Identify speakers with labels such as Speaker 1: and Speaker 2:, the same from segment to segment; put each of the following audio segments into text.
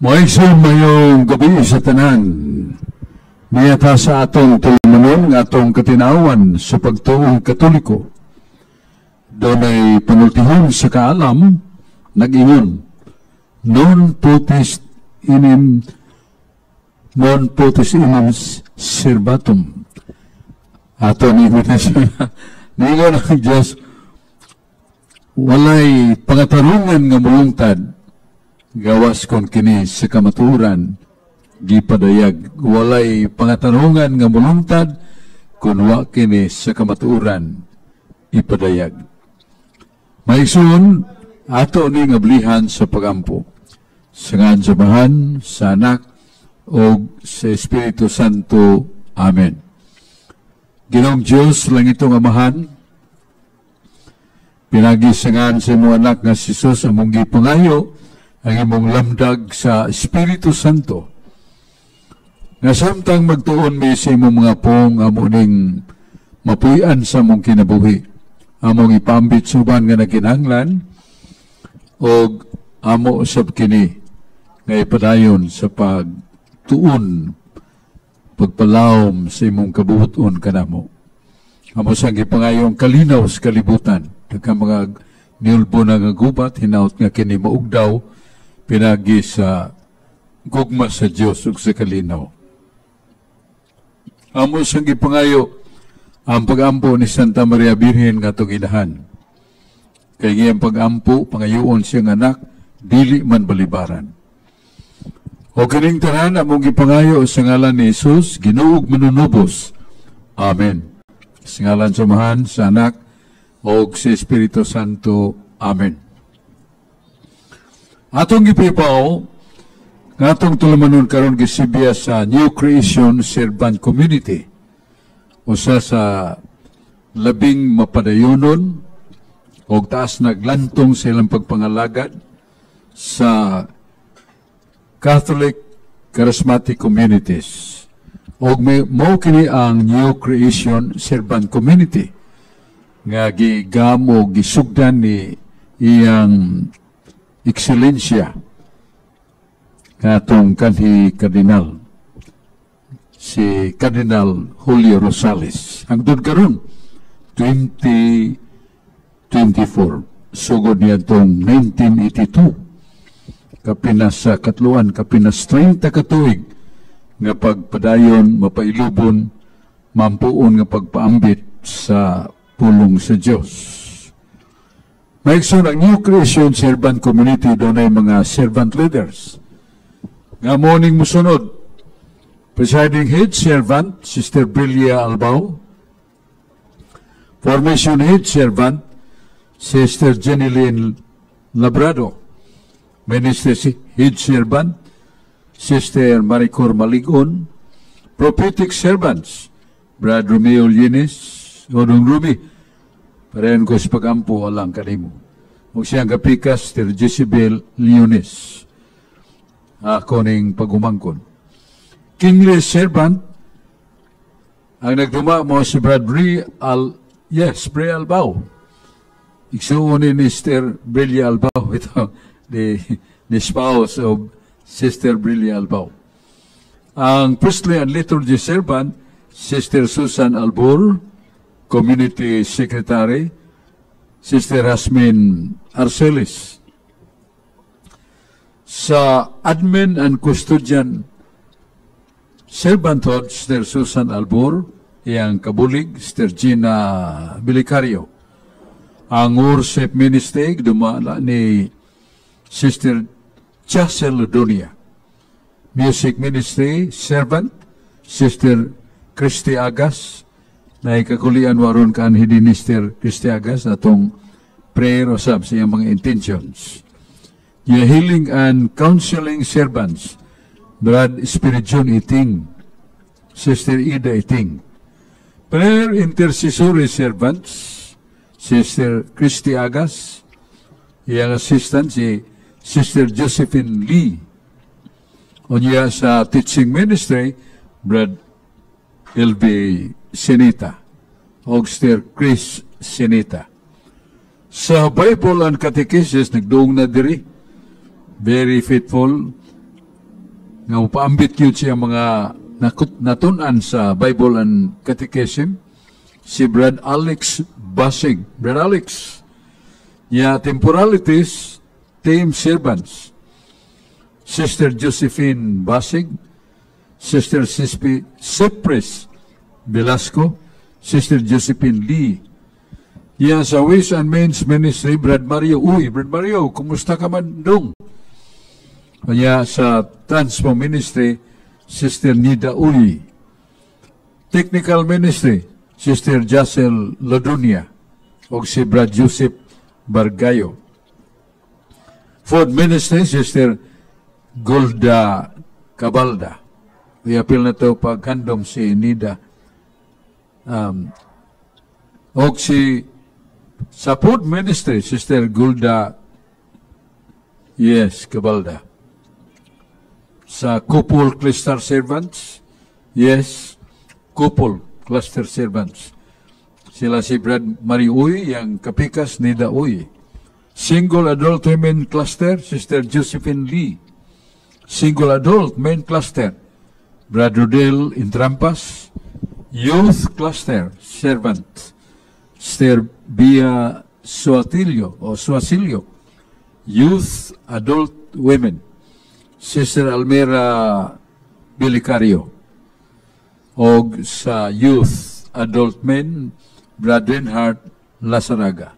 Speaker 1: Mga maayong gabii sa tanan. Niya ta sa atong tulumanon nga atong katinawan sa pagtuong Katoliko. Dunay panultihon sa kaalam, nag-ingon, "Non potest enim, non potest enim servatum." Ato ni siya. Niingon ang Diyos, walay pangatarungan nga mulungtad gawas kon kini sa kamatuoran gipadayag. Walay pangatarungan nga mulungtad kun wa kini sa kamatuoran ipadayag. Mga igsoon, ato ni ablihan sa pagampo. Sa ngalan sa Amahan, sa Anak, o sa Espiritu Santo. Amen. Ginoong Diyos, langitong Amahan, pinagi sa ngalan sa imong anak nga si Jesus, among gipangayo ang imong lamdag sa Espiritu Santo. Nga samtang magtuon mi sa imong mga pulong, amo ning mapuy-an sa among kinabuhi. Among ipambit sa uban nga nagkinahanglan og amo sab kini nga ipadayon sa pagtuon, pagpalawom sa imong kabuoton kanamo. Amo sang gipangayong kalinaw sa kalibutan. Daghang mga niulbo na nga gubat, hinaut nga kini maugdaw pinagi sa gugma sa Dios ug sa kalinaw. Amo sang gipangayo ang pagampo ni Santa Maria Birhen nga atong inahan. Kay ngayang pagampo, pangayoon siyang anak, dili man balibaran. O kining tanan among gipangayo sa ngalan ni Jesus, Ginoo ug Manunubos. Amen. Sa ngalan sa Amahan, sa Anak, o sa Espiritu Santo. Amen. Atong gipipaw nga atong tulumanon karon gisibya sa New Creation Servant Community. Usa sa labing mapadayonon og taas naglantong sa ilang pagpangalagad sa Catholic Charismatic Communities. Og may mao kini ang New Creation Servant Community nga gigamo, gisugdan ni iyang ekselensya nga atong kanhi kardinal, si Cardinal Julio Rosales, hangtod karon 2024, sugod niya itong 1982, kapinas sa katluan, kapinas 30 ka tuig nga pagpadayon, mapailubon, mampuon nga pagpaambit sa pulong sa Dios. Mga igsoon, ang New Creation Servant Community dunay mga servant leaders. Nga mao ning musunod: Presiding Head Servant, Sister Brilia Albao. Formation Head Servant, Sister Jeneline Labrado. Ministry Head Servant, Sister Maricor Maligon. Prophetic Servants, Brad Romeo Lienes, Odong Rumi, parehan ko sa pagampo alang kanimo. Ug siyang kapikas, Sister Jezebel Leones. Ako ning pagumangkon. Kingly Servant, ang nagduma mao si Brad Bri Al, yes, Bri Albao. Igsuon ni Mr. Brilia Albao, ito, the spouse of Sister Brilia Albao. Ang Priestly and Liturgy Servant, Sister Susan Albur. Community Secretary, Sister Hasmin Arcelis. Sa Admin and Custodian Servanthood, Sister Susan Albur, iyang kabulig, Sister Gina Bilicario. Ang Worship Ministry, dumala ni Sister Chasel Ludonia. Music Ministry, Servant, Sister Christy Agas, na ikakulian waron kaan hindi ni Sister Christy Agas atong prayer usab sa iyang mga intentions. The Healing and Counseling Servants, Brad Spiridion Iting, Sister Ida Iting. Prayer Intercessory Servants, Sister Christy Agas, iyang assistant si Sister Josephine Lee. Unya sa Teaching Ministry, Brad L.B. Sinita, og Sister Chris Sinita. Sa Bible and Catechesis, nagduong na diri, very faithful, Nga mupaambit gyud siya mga natun-an sa Bible and Catechism, si Brad Alex Basing. Brad Alex, ya temporalities, team servants, Sister Josephine Basig, Sister Sispi Cypress Velasco, Sister Josephine Lee. Ya sa Ways and Means Ministry, Brad Mario. Uy, Brad Mario, kumusta ka man dong? Kanya sa Transform Ministry, Sister Nida Uy. Technical Ministry, Sister Jacel Lodunia o si Brad Joseph Bargayo. Food Ministry, Sister Golda Cabalda. Iapil na to paghandom si Nida. Og si sa Food Ministry, Sister Golda, yes, Cabalda. Sa Couple Cluster Servants, yes, Couple Cluster Servants. Sila si Brad Mariuy, yang kapikas Nida Uy. Single Adult Women Cluster, Sister Josephine Lee. Single Adult Men Cluster, Brad Rodel Intrampas. Youth Cluster, Servant, Sister Bia Suatilio o Suasilio. Youth Adult Women, Sister Almira Bilicario. Og sa Youth Adult Men, Brad Reinhardt Lazaraga.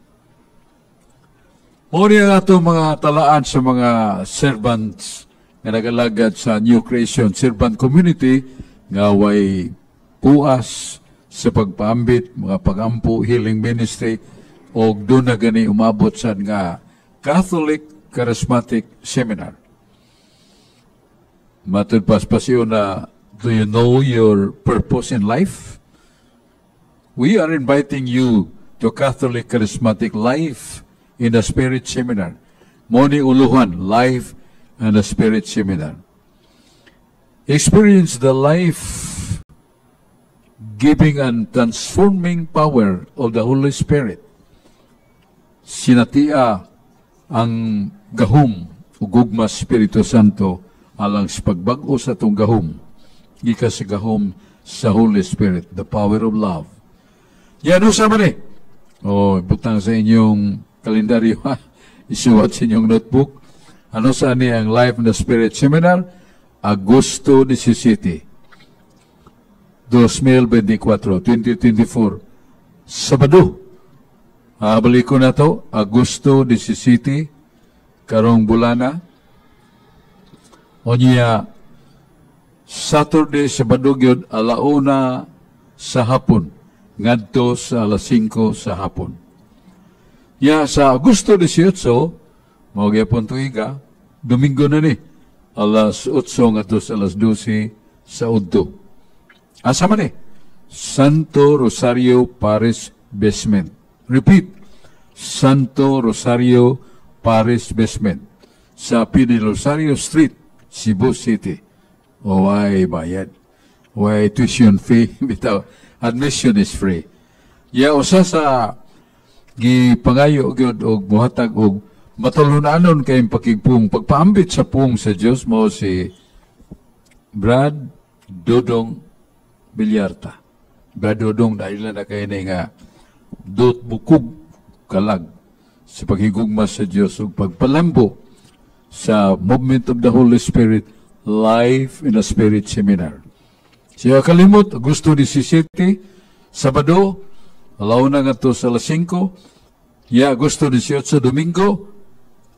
Speaker 1: Mao ang ato mga talaan sa mga servants nga nagalagad sa New Creation Servant Community nga way puas sa pagpaambit, mga pagampo, healing ministry, o doon na gani umabot sa nga Catholic Charismatic Seminar. Matud paspasyo na, do you know your purpose in life? We are inviting you to Catholic Charismatic Life in the Spirit Seminar. Mao ni uluhan, Life and the Spirit Seminar. Experience the life giving and transforming power of the Holy Spirit. Sinatia ang gahom ug gugma Espiritu Santo alang sa pagbag-o sa atong gahom gikan sa gahom sa Holy Spirit, the power of love. Yan sa man eh. O, butang sa inyong kalendaryo ha. Isuwat sa inyong notebook. Ano sa ni ang Life in the Spirit Seminar? Agosto 17, 2024, 2024. Sabado. Balik ko na to, Agosto 17, karong bulana. O niya, Saturday, Sabado gyud, 1:00 sa hapon, ngadto sa 5:00 sa hapon. Ya sa Agosto 18, mao gyapon tuiga, Domingo na ni, 8:00 ngadto sa 12:00 sa udto. Asa man ni? Santo Rosario Parish Basement. Repeat, Santo Rosario Parish Basement sa P. del Rosario Street, Cebu City. O ay bayad. Way tuition fee? Bitaw. Admission is free. Ya usa sa gipangayo gyud og muhatag og matulunanon kay pakigpung pagpaambit sa pung sa Dios mo si Brad Dodong Bilyarta. Brad Dodong, dahil na kay ni nga dot bukog kalag sa paghigugma sa Dios ug pagpalambo sa Movement of the Holy Spirit Life in the Spirit Seminar. Siya kalimot, Agosto 17, Sabado, 1:00 ngadto sa 5:00, ya Agosto 18, Domingo,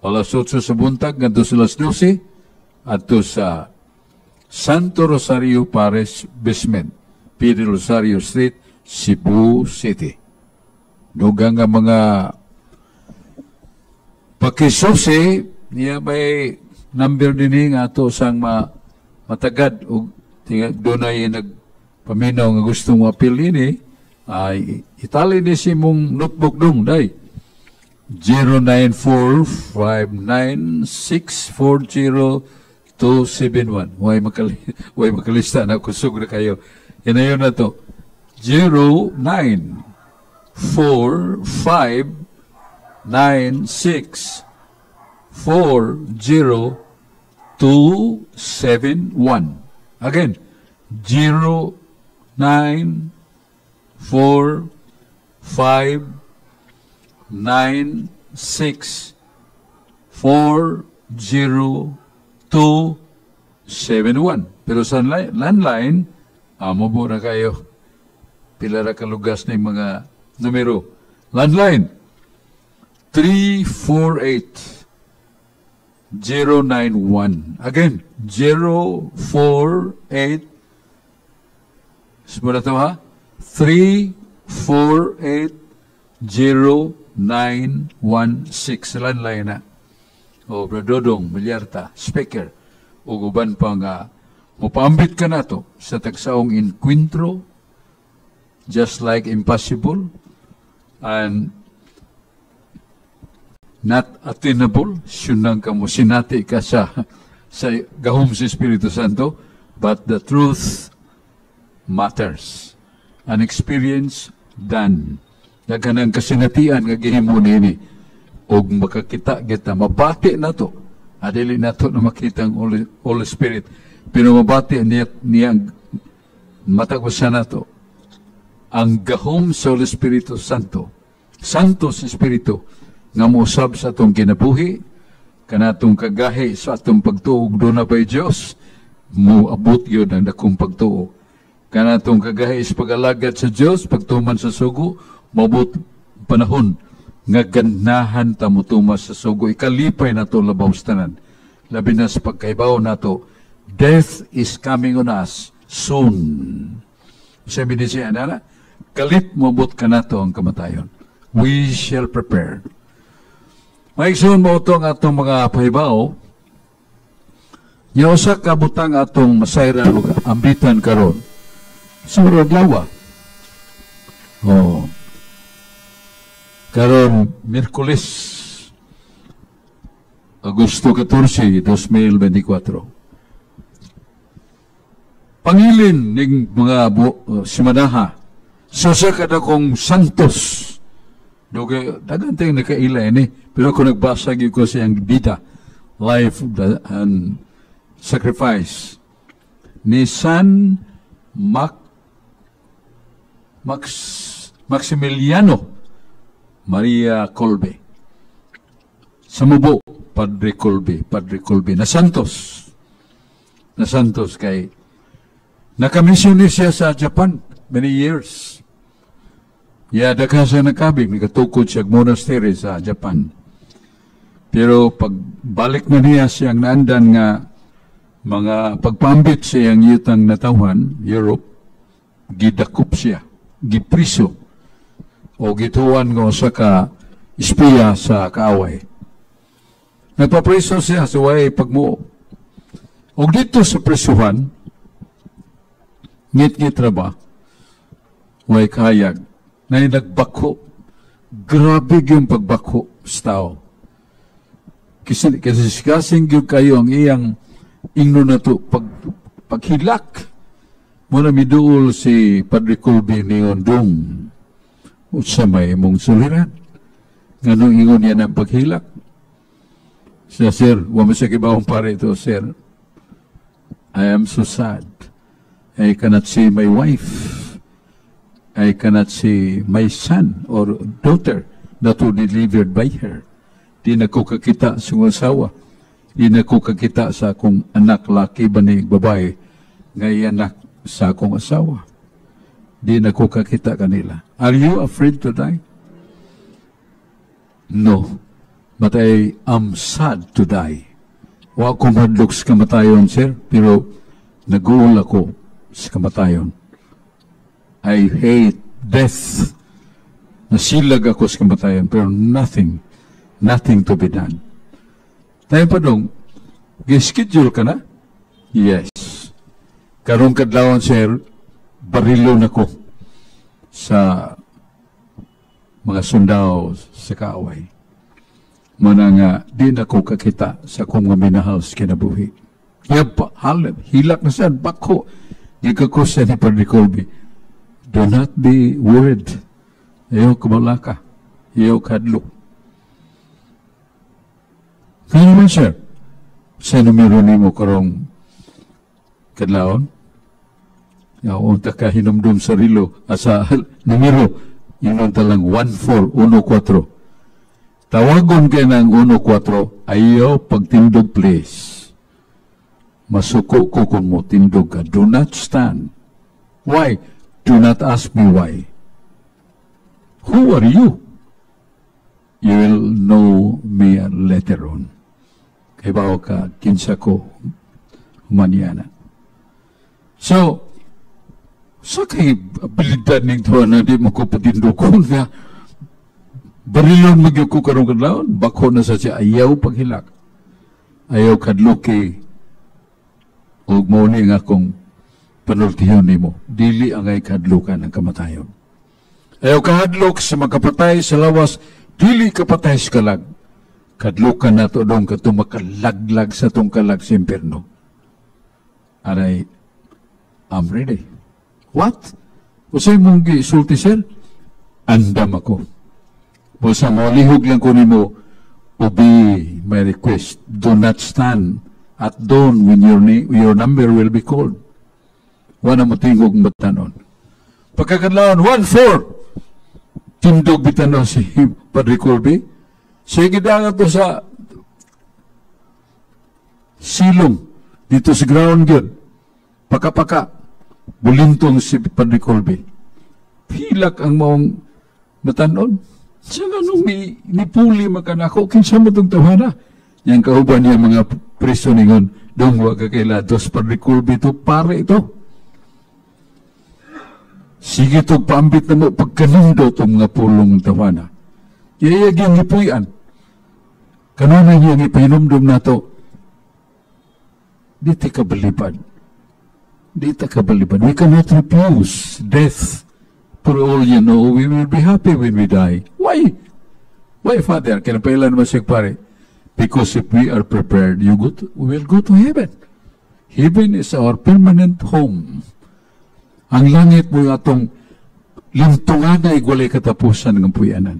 Speaker 1: 8:00 sa buntag ngadto sa 12:00, adto sa Santo Rosario Parish Basement, P. del Rosario Street, Cebu City. Dugang nga mga pakisusi, niya may number din nga ato sang matagad og tinga dunay nagpaminaw nga gustong moapil ini ay itali ni si mong notebook dong day 09459640 271. Way makalista na, kusog na kayo. Inayon na to. 09 4 5 9 6 4 0. 271. Again, 0 9 4 5 9 6 4 0 2 7 1. Pero sa landline, amo mo na kayo. Pila ra kalugas na yung mga numero. Landline, 348 091. Again, 048. Simula to ha? 3 4 8 0 9 1 6. Landline na. O, Brad Dodong, Milyarta, speaker. O uban pa nga mopaambit ka nato sa tagsaong enkwentro, just like impossible and not attainable, syunang ka mo, sinati ka sa gahom sa Espiritu Santo, but the truth matters. An experience done. Daghan ang kasinatian nga gihimo niini og makakita kita, mabati na to. Adili na to na makita ang Holy Spirit. Pero mabati niya matag usa nato ang gahom sa Holy Espiritu Santo. Santo sa Espiritu nga mousab sa atong kinabuhi, kanatong kagahi sa atong pagtuo duna bay Dios, moabot yun ang dakong pagtuo. Kanatong kagahi sa pag-alagad sa Dios, pagtuman sa sugo, moabot panahon nga ganahan ta motuman sa sugo. Ikalipay nato labaw sa tanan. Labi na sa pagkaibaw nato, death is coming on us soon. Sabi ni siya, na, kalit moabot kanato ang kamatayon. We shall prepare. Maigsoon, mao to ang atong mga pahibaw. Nya usa ka butang atong masayran ug ambitan karon sa adlaw. Oh. Karon Miyerkules, Agosto 14, 2024. Pangilin ning mga simanaha sa usa ka dakong santos. Dugay daghan tayong nakaila ini, pero kung nagbasa gyud ko sa iyang bida, Life and Sacrifice ni San Maximiliano Maria Kolbe. Sa mubo, Padre Kolbe, Padre Kolbe, na Santos. Na Santos kay nakamisyon siya sa Japan many years. Ya, daghan siya nakabig, nakatukod siya monastery sa Japan. Pero pagbalik na niya siyang naandan nga mga pagpambit sa iyang yutang natawhan, Europe, gidakop siya, gipriso, o gituan nga usa ka espiya sa kaaway. Nagpapriso siya sa way pagmuo. Og dito sa prisuhan, ngit-ngit ra ba, way kahayag, na nagbakho. Grabe yung pagbakho sa tao. Kasi kasing gyud kayo ang iyang ingno na to, paghilak. Muna miduol si Padre Kolbe niyon dong. Unsa may imong suliran? Nganong ingon niya ng paghilak? Siya, "Sir," wa man siya kibawong pare ito, "Sir, I am so sad. I cannot see my wife. I cannot see my son or daughter that were delivered by her. Di na ko kakita sa akong asawa. Di na ko kakita sa akong anak, laki ba ni babae, nga anak sa akong asawa. Di na ko kakita kanila." "Are you afraid to die?" "No, but I am sad to die. Wa ko mahadlok sa kamatayon, sir, pero nag-uol ako sa kamatayon. I hate death. Nasilag ako sa kamatayon, pero nothing, nothing to be done." "Tayo pa dong, schedule ka na?" "Yes. Karong kadlawon, sir, barilo na ko sa mga sundao sa kaaway. Mana nga, di na ko kakita sa akong mga minahal sa kinabuhi." Ya, hilak na siya, bako. Giingon ko siya ni Padre Kolbe, "Do not be worried. Ayaw kumalaka. Ayaw kadlok." "Kaya naman, sir." Sa numero nimo karong kadlawon? Ya, unta ka hinumdum sa rilo, sa numero, ingon talang 14, 14. Tawagon kay ng 14, ayaw pagtindog, please. Masuko ko kung mo tindog ka. Do not stand. Why? Do not ask me why. Who are you? You will know me later on. Kay bawo ka, kinsa ko, humaniana. So, sa kay abilidad ning tuwa na di mo ko patindukon nga barilon magyud ko karong kadlawon, bako na sa siya, ayaw paghilak. Ayaw kadluki ug mao ni nga akong panultihon nimo. Dili angay kadlukan ang kamatayon. Ayaw kahadlok sa makapatay sa lawas, dili kapatay sa kalag. Kadlukan nato dong kato makalaglag sa tong kalag sa impierno. Aray, I'm ready. What? Usay mong gisulti, sir? Andam ako. Busa mo, lihog lang ko nimo, obey my request. Do not stand at dawn when your number will be called. Wala mo tingog batanon. Pagkakadlawon, 1-4. Tindog bitanon si Padre Colby. Sige na to sa silong dito sa ground yun. Paka-paka. Bulintong si Padre Colby. Hilak ang maong batanon. Sa nganong ni puli makanako, kinsa mo itong tawhana? Yang kauban niya mga preso ningon, dong wa ka kaila, dos Padre Colby ito, pare ito. Sige to, paambit na mo pagkanindot ang mga pulong tawhana. Iyayag yung gipuy-an. Kanunay niya ang ipahinumdum nato, di ta kabalibad. Di ta kabalibad. We cannot refuse death. For all you know, we will be happy when we die. Why? Why, Father? Kinapailan naman siya, pare? Because if we are prepared, we will go to heaven. Heaven is our permanent home. Ang langit mo atong lintungan ay walay katapusan ng puyanan.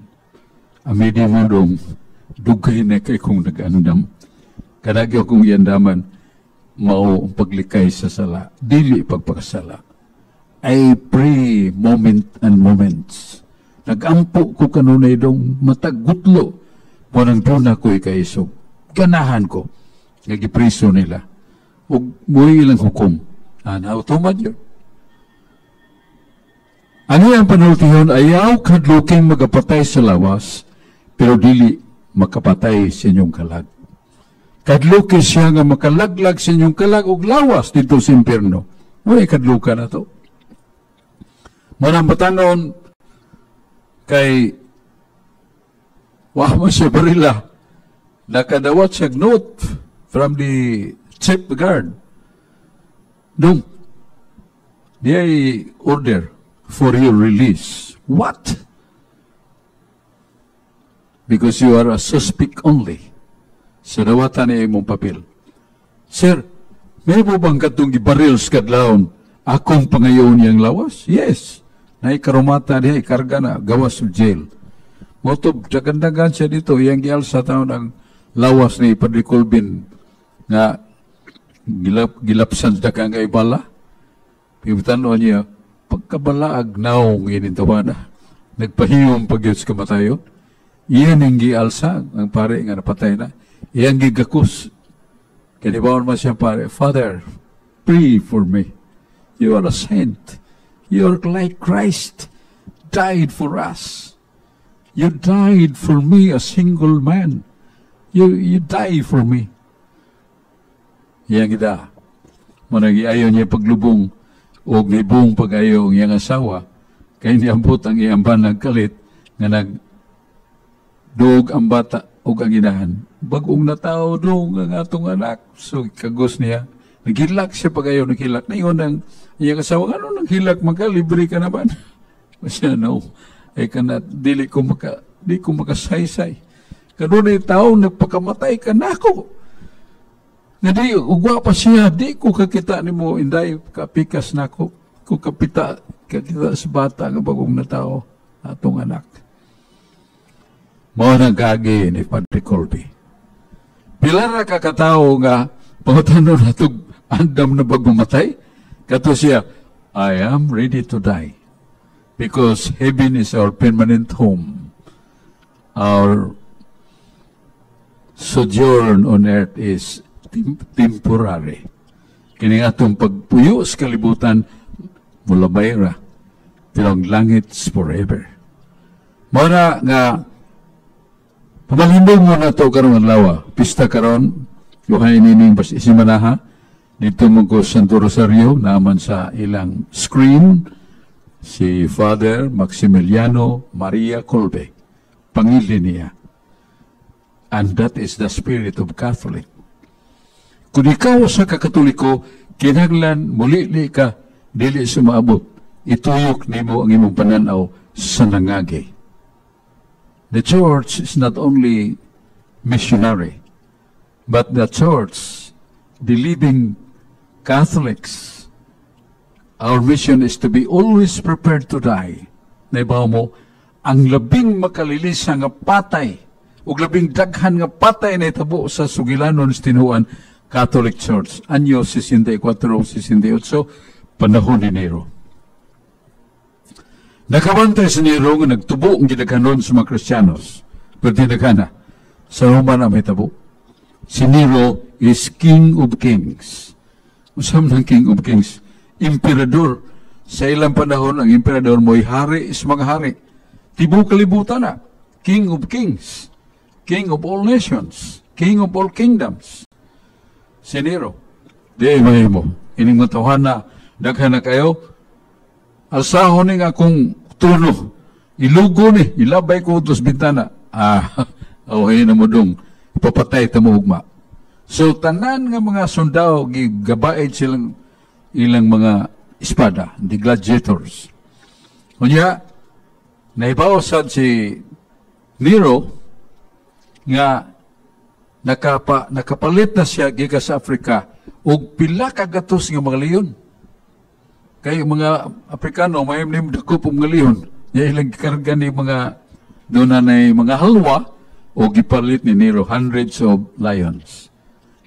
Speaker 1: Amidi mo dong, dugay na kay kong nag-andam. Kanagi akong iandaman, mao ang paglikay sa sala, dili pagpakasala. I pray moment and moments. Nagampo ko kanunay dong matagutlo, mo nang doon ako'y kaisog. Ganahan ko, nga gipriso nila. Ug mo'y ilang hukom. Ana, automad yun. Ano ang panultihon? Ayaw kadluking magapatay sa lawas, pero dili makapatay sa inyong kalag. Kadluki siya nga makalaglag sa inyong kalag ug lawas dito sa impierno. Wala kadluka na to. Manang batanon kay wa man siya barila. Nakadawat siya note from the chief guard. Dong, diay order for your release. What? Because you are a suspect only. Sa dawatan niya imong papel. Sir, may mo bang katong gibaril sa kadlawon akong pangayon niyang lawas? Yes. Naikarumata diha, ikarga na, gawas sa jail. Motob, dagandagan siya dito, iyang gialsa taon ang lawas ni Padre Colvin nga gilapsan sa daghang kay bala. Pibutan niya, pagkabalaag naong inintawana, nagpahiyom pagyud sa kamatayon. Iyan ang gialsa, ang pare nga napatay na. Iyang gigakos. Kanibaon man siya pare, "Father, pray for me. You are a saint. You are like Christ, died for us. You died for me, a single man. You die for me." Iyang ida. Manang iayon niya paglubong o nibong pag-ayo ang iyang asawa kay niambot ang iyang banag kalit nga nag duog ang bata ug ang inahan. Bagong natao dong ang atong anak. So kagos niya. Naghilak siya pag-ayo, naghilak. Naingon ang iyang asawa, "Ano nang hilak man ka? Libre ka naman." Siya, "No, I cannot, di ko makasaysay. Kanunay tao, nagpakamatay ka nako. Nga di, ugwa pa siya, di ko kakita nimo, inday, kapikas nako, ko kapita, kakita sa bata nga bagong natao, atong anak." Mao nang kagi ni Padre Colby. Pila ra ka katawo nga Pangutana nato, andam na bag mamatay? Kato siya, "I am ready to die because heaven is our permanent home. Our sojourn on earth is temporary." Kini atong pagpuyo sa kalibutan, mulabay ra. Pero ang langit is forever. Mao na nga pamalindong mo na to karong adlaw. Pista karon, yuhay nining bas isimanaha. Dito mo ko Santo Rosario, naman sa ilang screen, si Father Maximiliano Maria Kolbe. Pangili niya. And that is the spirit of Catholic. Kung ikaw sa kakatoliko, kinahanglan mulili ka, dili sumaabot. Ituyok nimo ang imong pananaw sa nangagi. The church is not only missionary, but the church, the living Catholics, our mission is to be always prepared to die. Naibaw mo, ang labing makalilisa nga patay, ug labing daghan nga patay na itabo sa sugilanon sa tinuan, Catholic Church, anyo 64, 68, panahon ni Nero. Nakabantay si Nero nga nagtubo ang gidaghanon sa mga Kristiyanos. Pero dinaghana, sa Roma na may tabo. Si Nero is King of Kings. Unsa man ang King of Kings? Emperador. Sa ilang panahon, ang emperador mo'y hari is mga hari. Tibuok kalibutan na. King of Kings. King of all nations. King of all kingdoms. Si Nero. Di mahimo. Ining matawhana, daghan na kayo, alsahon ni nga akong trono. Ilugo ni, ilabay ko tos bintana. Ah, oh, na mo dong, ipapatay ta mo ugma. So, tanan nga mga sundao, gigabaid silang ilang mga espada, the gladiators. Unya, naibaw sad si Nero nga nakapalit na siya gikan sa Afrika og pila ka gatos nga mga leon. Kay mga Afrikano may nim dakop og mga leon. Nya ilang gikarga ni mga doon na mga halwa o gipalit ni Nero hundreds of lions.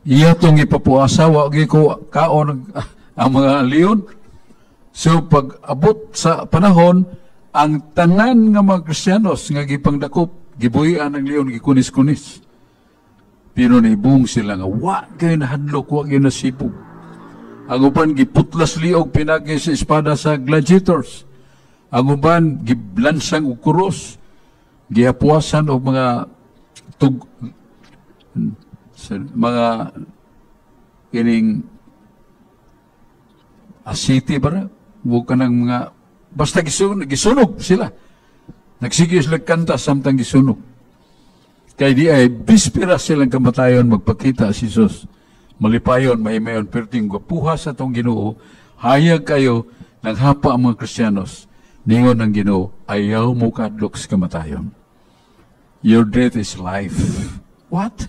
Speaker 1: Iya tong ipapuasawa ko kaon ang mga leon. So pag abot sa panahon, ang tanan nga mga Kristiyanos nga gipangdakop, gibuhian ang leon, gikunis-kunis. Pero naibong sila nga, wa kayo nahadlok, wa kayo nasipog. Ang uban giputlas liog pinagi sa espada sa gladiators. Ang uban giblansang og kuros, gihapuasan og mga tug sa mga kining asiti bara wa ka ng mga basta gisunog, gisunog sila. Nagsige sila kanta samtang gisunog. Kay di ay bispira silang kamatayon magpakita si Jesus. Malipayon, mahimayon, perting gwapuha sa atong Ginoo, hayag kayo naghapa ang mga Kristiyanos. Ningon ng Ginoo, ayaw mo kadlok sa kamatayon. Your death is life. What?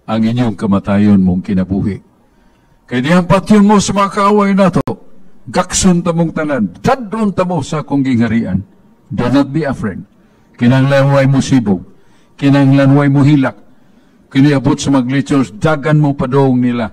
Speaker 1: Ang inyong kamatayon mong kinabuhi. Kay dihang patyon mo sa mga kaaway nato, gakson tamong tanan, dadon tamo sa akong gingharian. Do not be afraid. Kinahanglan way mo sibog. Kinahanglan way mo hilak. Kiniabot sa mga gladiators, dagan mo padong nila.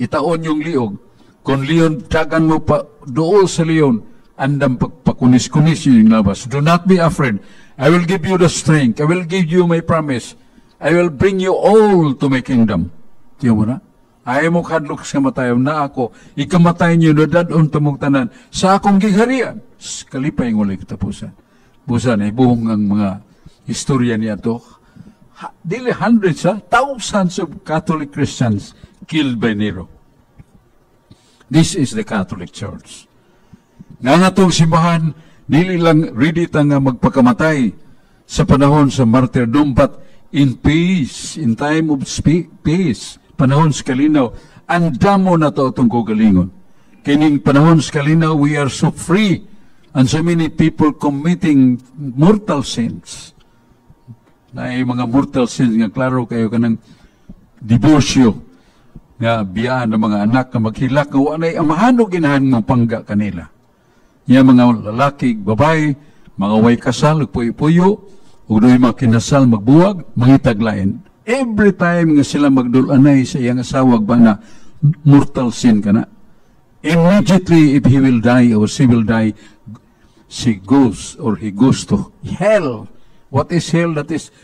Speaker 1: Itaon yung liog. Kung leon, dagan mo pa dool sa leon, andam pagpakunis-kunis yung labas. Do not be afraid. I will give you the strength. I will give you my promise. I will bring you all to my kingdom. Tiyo mo na? Ayaw mo kadlok sa kamatayon na ako. Ikamatay niyo na dadon tamong tanan sa akong gigharian. Kalipay ng walay katapusan. Busan, ay buhong ang mga istorya niya to. Dili hundreds, ha? Thousands of Catholic Christians killed by Nero. This is the Catholic Church. Nga nga tong simbahan, dili lang ready ta nga magpakamatay sa panahon sa martyrdom, but in peace, in time of peace, panahon sa kalinaw, andamo na to atong kaugalingon. Kining panahon sa kalinaw, we are so free, and so many people committing mortal sins. Na mga mortal sins nga klaro kayo kanang diborsyo, nga biyaan ng mga anak nga maghilak nga wa nay amahan o ginahan mo pangga kanila. Nya mga lalaki, babae, mga way kasal, puyo-puyo, ug doy mga kinasal magbuwag, mangitag lain. Every time nga sila magdulanay sa iyang asawa ba na, mortal sin ka na. Immediately, if he will die or she will die, she goes or he goes to hell. What is hell? That is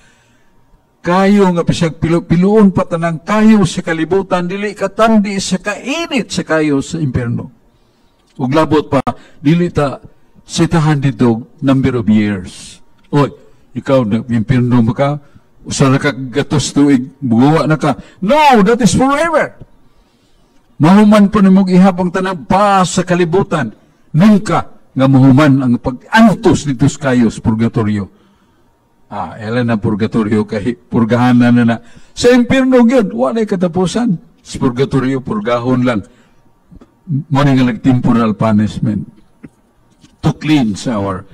Speaker 1: kayo nga bisag pilo piluon pa tanang kayo sa kalibutan, dili katandi sa kainit sa kayo sa impierno. Ug labot pa, dili ta sitahan dito number of years. Oy, ikaw na impierno mo ka, usa ra ka gatos tuig, buwa na ka. No, that is forever. Mahuman po nimo ihap ang tanang pa sa kalibutan. Nunca nga mahuman ang pag-antos dito sa kayo sa purgatorio. Ah, ela na purgatorio kay purgahan na na na. Sa impierno gyud, wala katapusan. Sa purgatorio, purgahon lang. Mo ni nga nag-temporal punishment to cleanse our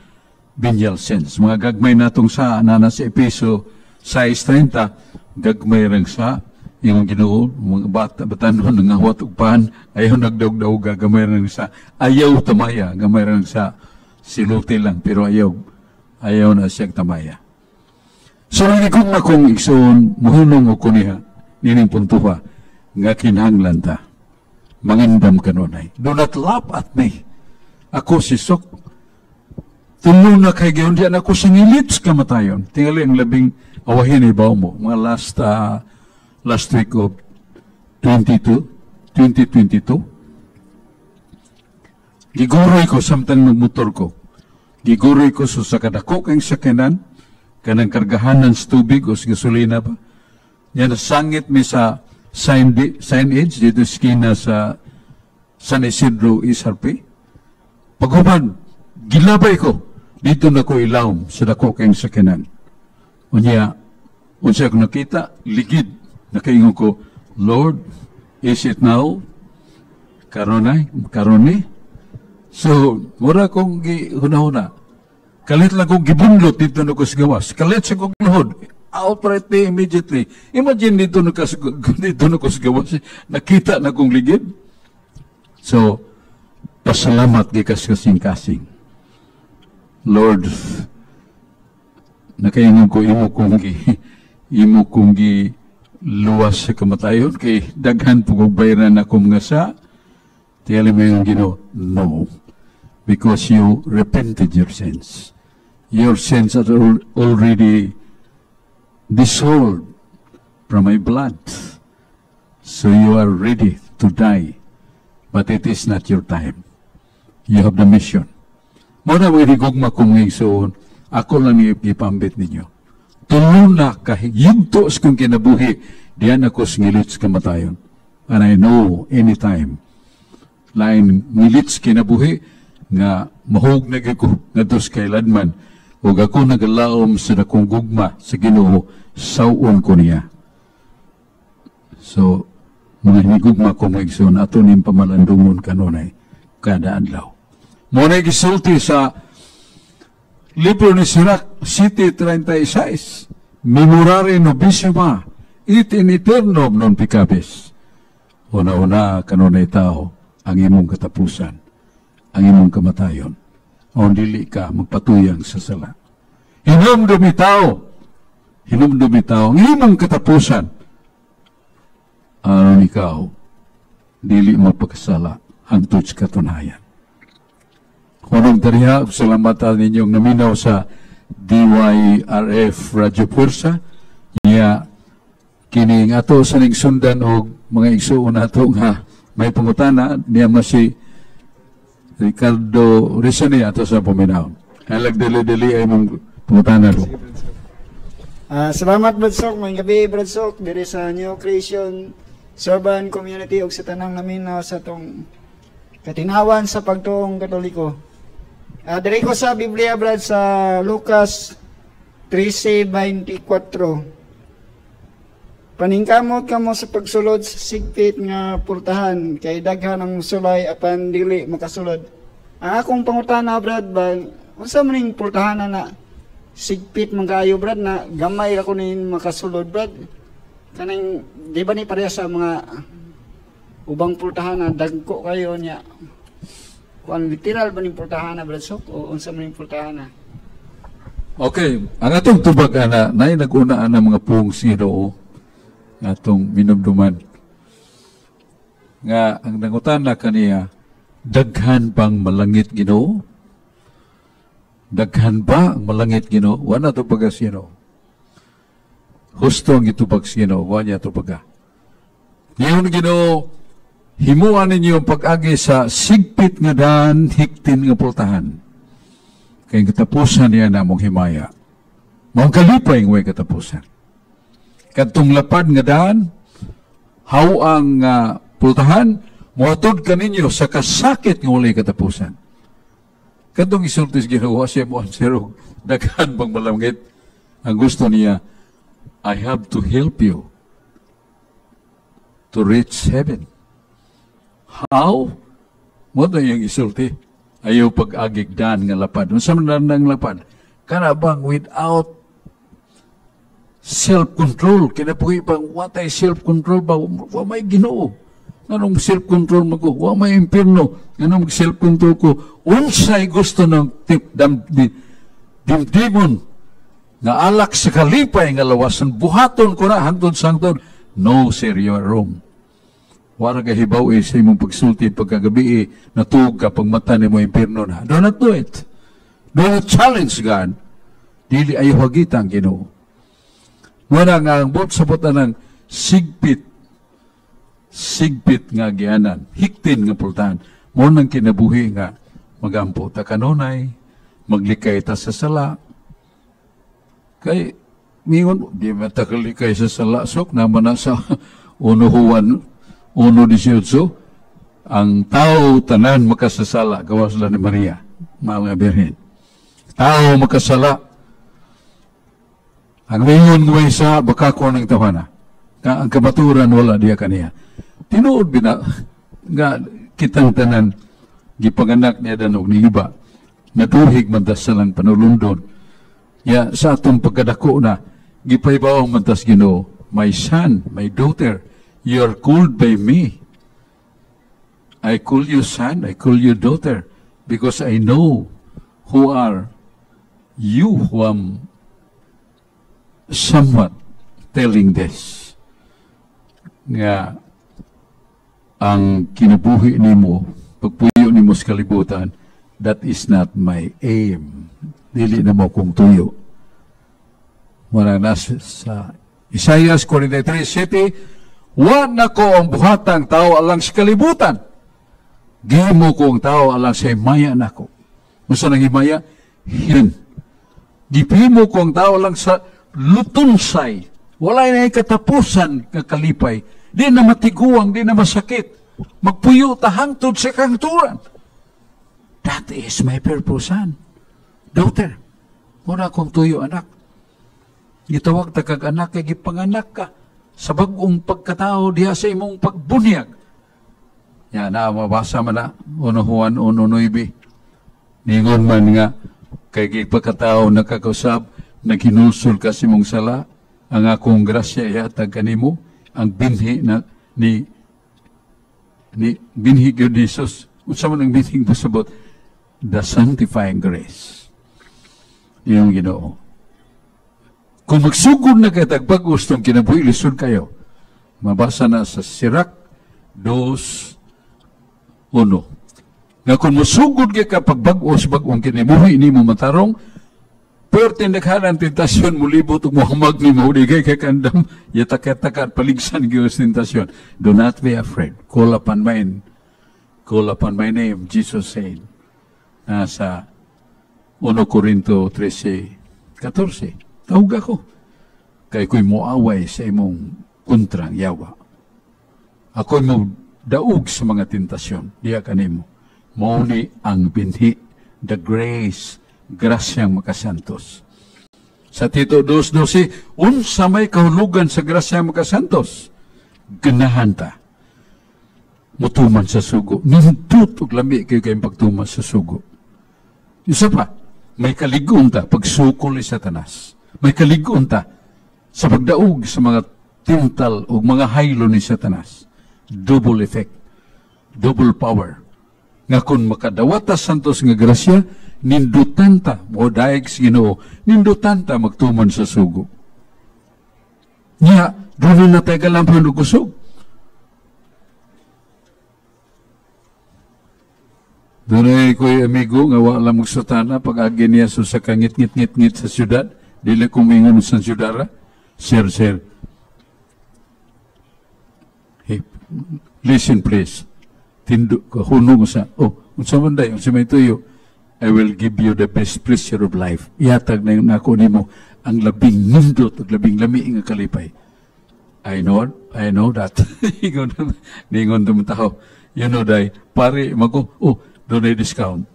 Speaker 1: venial sins. Mga gagmay natong sa nana sa Epeso 6:30, gagmay rang sa yung Ginoo, mga bata batanon nga hawat og pan, ayaw nagdaog-daog, gamay rang sa, ayaw tamaya, gamay rang sa, siluti lang pero ayaw ayaw na siya tamaya. So nagigugma kong igsoon, muhunong o kuniha nining puntuha nga kinahanglan ta mangandam kanunay. Do not laugh at me. Ako si Sok. Tulo na kay gayon diyan ako sa ngilit sa kamatayon. Tingali ang labing awahin ibaw mo. Mga last week of 22, 2022. Giguroy ko samtang nagmotor ko. Giguroy ko sa kadako kang sakyanan, kanang kargahanan sa tubig o sa gasolina ba. Yan, nasangit mi sa signage dito sa skina sa San Isidro SRP. Paghuman, gilabay ko. Dito na ko ilawom sa dako kang sakyanan. Unya, unsa ko nakita, ligid. Nakaingon ko, "Lord, is it now? Karon ay, karon ni?" So, mura kong gihuna-huna. Kalit lang kong gibunlot dito na ko sa gawas. Kalit sa kong luhod. Outrightly, immediately. Imagine dito na ko sa gawas. Nakita na kong ligid. So, pasalamat gikas kasing-kasing. Lord, nakaingon ko, imo kong gi luwas sa kamatayon kay daghan po kong bayaran ako mga sa tiyali mo yung Ginoo, no, because you repented your sins. Your sins are already dissolved from my blood, so you are ready to die, but it is not your time. You have the mission. Mo na mga higugma kong igsoon, ako lang ipambit ninyo. Tulo na kahiyugto sa kong kinabuhi, diyan ako sa sa kamatayon. And I know anytime, lain ngilit sa kinabuhi, nga mahug na gyud ko ngadto sa kailanman, ug ako nagalaom sa dakong gugma sa Ginoo, saw-on ko niya. So, mga hinigugma ko mga igsoon, ato ning pamalandungon kanunay kada adlaw. Mo na gisulti sa libro ni Sirach 7:36, "Memorare novissima, et in aeternum non peccabis." Una-una kanunay tao ang imong katapusan, ang imong kamatayon. O dili ka magpatuyang sa sala. Hinumdumi tao, hinumdumi tao, ang imong katapusan, aron ikaw, dili magpakasala hangtod sa katunayan. Hunong dariha, salamatan ninyong naminaw sa DYRF Radyo Puwersa. Niya, kining ato sa ning sundan og mga igsuon nato nga may pangutana niya ma si Ricardo Rizani ato sa paminaw. Halag dili-dili ay mong pangutana ko.
Speaker 2: Salamat, Brad Sok, maayong gabi, Brad Sok, diri sa New Creation Servant Community ug sa tanang naminaw sa tong katinawan sa pagtuong Katoliko. Diri ko sa Biblia, Brad, sa Lucas 13:24. "Paningkamot kamo sa pagsulod sa sigpit nga pultahan kay daghan ang sulay apan dili makasulod." Ang akong pangutana, Brad, ba unsa man ning pultahan na sigpit man kaayo, Brad, na gamay ra ko nin makasulod, Brad? Kaning di ba ni pareha sa mga ubang pultahan na dagko kayo niya? Kuan, literal ba ning pultahan na, Brad Sok, o unsa man ning pultahan na?
Speaker 1: Okay, ang atong tubag ana, nay naguna ana mga pung sa Ginoo. Atong minumduman. Nga ang nangutana kaniya, "Daghan bang malangit, Ginoo? Daghan ba ang malangit, Ginoo?" Wa na tubaga sa Ginoo. Husto ang gitubag sa Ginoo, wa niya tubaga. Niyon Ginoo, "Himuan ninyo ang pag-agi sa sigpit nga daan, hiktin nga pultahan. Kay katapusan niya namong himaya. Mao kalipay nga way katapusan. Kadtong lapad nga daan, haw ang pultahan, mohatod kaninyo sa kasakit nga walay katapusan." Kadtong isulti sa Ginoo, siya mo answer og "Daghan bang malangit?" Ang gusto niya, "I have to help you to reach heaven. How?" Mao na iyang isulti. Ayaw pag-agig daan nga lapad. Unsa man nang lapad? Kana bang without self-control? Kinabuhi bang watay self-control ba? Wa may Ginoo. Nganong self-control mo ko? Wa may impierno. Nganong self-control ko? Unsay gusto ng tip, dam, di, dimdimon nga alak sa kalipay nga lawasan, buhaton ko na hangtod sa hangtod. No, sir, you are wrong. Wala ka hibaw eh sa imong pagsulti pagkagabi eh, natuog ka pag mata nimo, impierno na. Do not do it. Do not challenge God. Dili ay hagita ang Ginoo. Muna nga ang buot sabot ng sigpit, sigpit nga gianan, hiktin nga pultahan. Mao nang kinabuhi nga magampo ta kanunay, maglikay ta sa sala. Kay mingon, "Di man ta kalikay sa sala, sok naman na sa 1 Juan 1:18, ang tao tanan makasasala, gawas lang ni Maria, mahal nga Birhen. Tao makasala. Ang mingon nga isa, baka ko ng tawana. Ka, ang kamaturan wala diya kaniya. Tinuod bina, nga kitang tanan, gipanganak niya danog ni iba, natuhig man ta sa lang panulundon. Ya, sa atong pagkadako na, gipahibaw man tas Ginoo, "My son, my daughter, you are called by me. I call you son, I call you daughter, because I know who are you who am somewhat telling this." Nga, ang kinabuhi nimo, pagpuyo nimo sa kalibutan, that is not my aim. Dili na mo kong tuyo. Wala na sa Isaiah 43:7, "Wa na ko ang buhatang tao alang sa kalibutan. Gihimo ko ang tao alang sa himaya nako." Unsa nang himaya? Hidden. Gihimo ko ang tao alang sa lutunsay. Wala na katapusan nga kalipay. Di na matiguang, di na masakit. Magpuyo ta hangtod sa kahangturan. That is my purpose, son. Daughter, muna akong tuyo, anak. Gitawag ta kag anak kay gipanganak ka sa bag-ong pagkatao diha sa imong pagbunyag. Ya na mabasa man na 1 Juan 1:9. Ningon man nga kay gipagkatao nakakausab, naghinulsol ka sa imong sala, ang akong grasya ihatag kanimo, ang binhi na ni ni binhi gyud ni Jesus. Unsa man ang binhi pasabot? The sanctifying grace. Iyong Ginoo. Kung magsugod na kay tagbag-os tong kinabuhi, lisod kayo. Mabasa na sa Sirach 2:1. Nga kung musugod kay ka pagbag-os bag-ong kinabuhi nimo matarong, perti naghanan tentasyon mulibot ug muhamag nimo, di kay kakandam yatak-yatakan paligsan gyud sa tentasyon. Do not be afraid. Call upon my name, Jesus said. Nasa 1 Corinto 13:14. Tawag ako. Kay ko'y moaway sa imong kontrang yawa. Ako'y mo daog sa mga tentasyon. Diya kanimo. Mao ni ang binhi, the grace, grasyang makasantos. Sa Tito 2:12, unsa may kahulugan sa grasyang makasantos? Ganahan ta mutuman sa sugo. Nindot og lami kayo kayong pagtuman sa sugo. Isa pa, may kalig-on ta pagsukol ni Satanas. May kalig-on ta sa pagdaog sa mga tintal o mga haylo ni Satanas. Double effect, double power. Nga kung makadawat ta santos nga grasya, nindutan ta, mo daig sa Ginoo, nindutan ta magtuman sa sugo. Nya, Doon na tayo kalampan og kusog. Doon ay ko'y amigo nga wala magsutana pag agi niya so sa kangit-ngit-ngit-ngit sa syudad. Dili kumingon sa syudara. Sir, sir. Hey, listen please. Tindo ka, hunong sa, oh, unsa man day, unsa may tuyo, I will give you the best pleasure of life. Ihatag na nako nimo ang labing nindot ug labing lami nga kalipay. I know that. Ningon tumong tao. You know, day, pare, mako, oh, doon ay discount.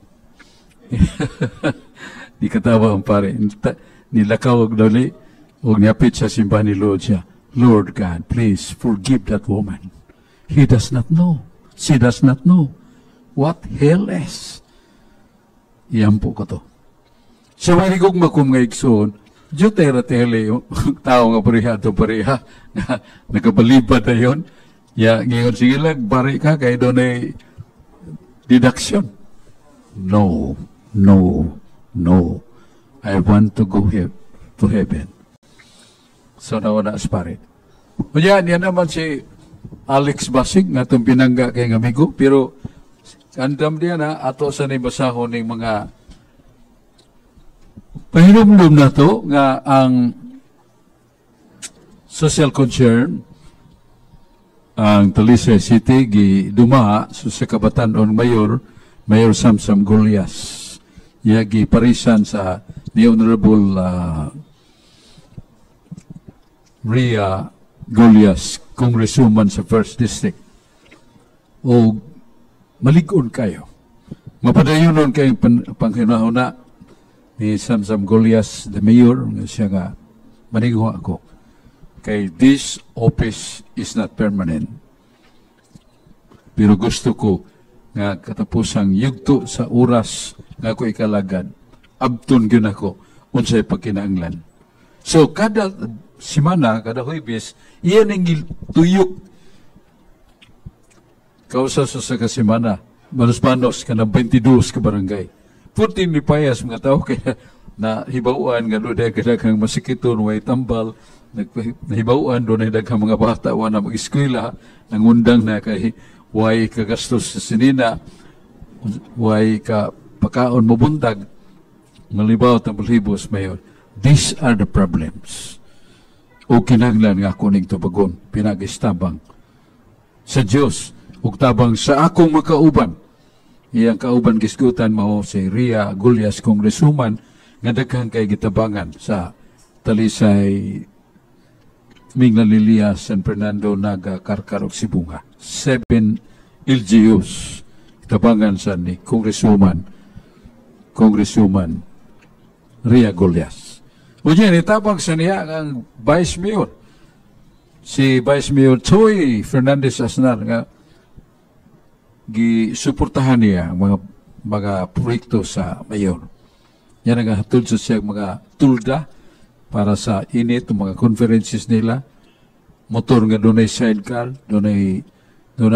Speaker 1: Di katawa ang pare. Nilakaw og dali, og niapit sa simbahan ni Lord siya. Lord God, please forgive that woman. He does not know. She does not know what hell is. Iyampo ko to. Sa manigog makum nga igsoon, Diyos tele, tao nga pareha to pareha, nakabalibad na yun. Ya, ngayon, sige lang, pare ka, kay doon ay deduction. No, no, no. I want to go to heaven. So, nauna as pare. O yan, yan naman si Alex Basig, nga itong pinangga kay ng amigo, pero andam diya na, ato sa nibasahon ng mga pahinumdum na to, nga ang social concern, ang Talisay City, gi dumaa so sa kabatan-on mayor, Mayor Samsam Golias. Ya gi parisan sa ni Honorable Ria Golias, congresswoman sa First District. O malig-on kayo. Mapadayonon kayo panghinahuna ni Samsam Golias, the mayor, nga siya nga maniguha ako. Kay this office is not permanent. Pero gusto ko nga katapusang yugto sa oras nga ako ikalagad, abton gyud ako unsay pagkinahanglan. So kada simana, kada Huwebes, iyan ang tuyok. Kausa sa kasimana, manos-manos ka ng 22 ka barangay. Purti ni payas mga tao kaya nahibawan nga doon dahil kadaghang masikiton, way tambal, nahibawan doon ay daghang mga bata wa na mag-eskwela, nangundang na kay way kagastos sa sinina, way ka pakaon mabuntag, malibaw ang balhibos mayor. These are the problems. O kinahanglan nga ako ning tubagon, pinagistabang sa Dios ug tabang sa akong makauban. Iyang kauban gisgutan mao si Ria Gullas, congresswoman nga daghan kay gitabangan sa Talisay, Minglan Lilia, San Fernando, Naga, Carcar ug Sibonga. 7 LGUs tabangan sa ni Congresswoman Ria Gullas. Unya nitabang sa niya ang Vice Mayor, si Vice Mayor Choi Fernandez Asnar, nga gisuportahan niya ang mga proyekto sa mayor. Yan ang hatod sa siya mga tulda para sa init, mga conferences nila, motor nga dunay sidecar, dunay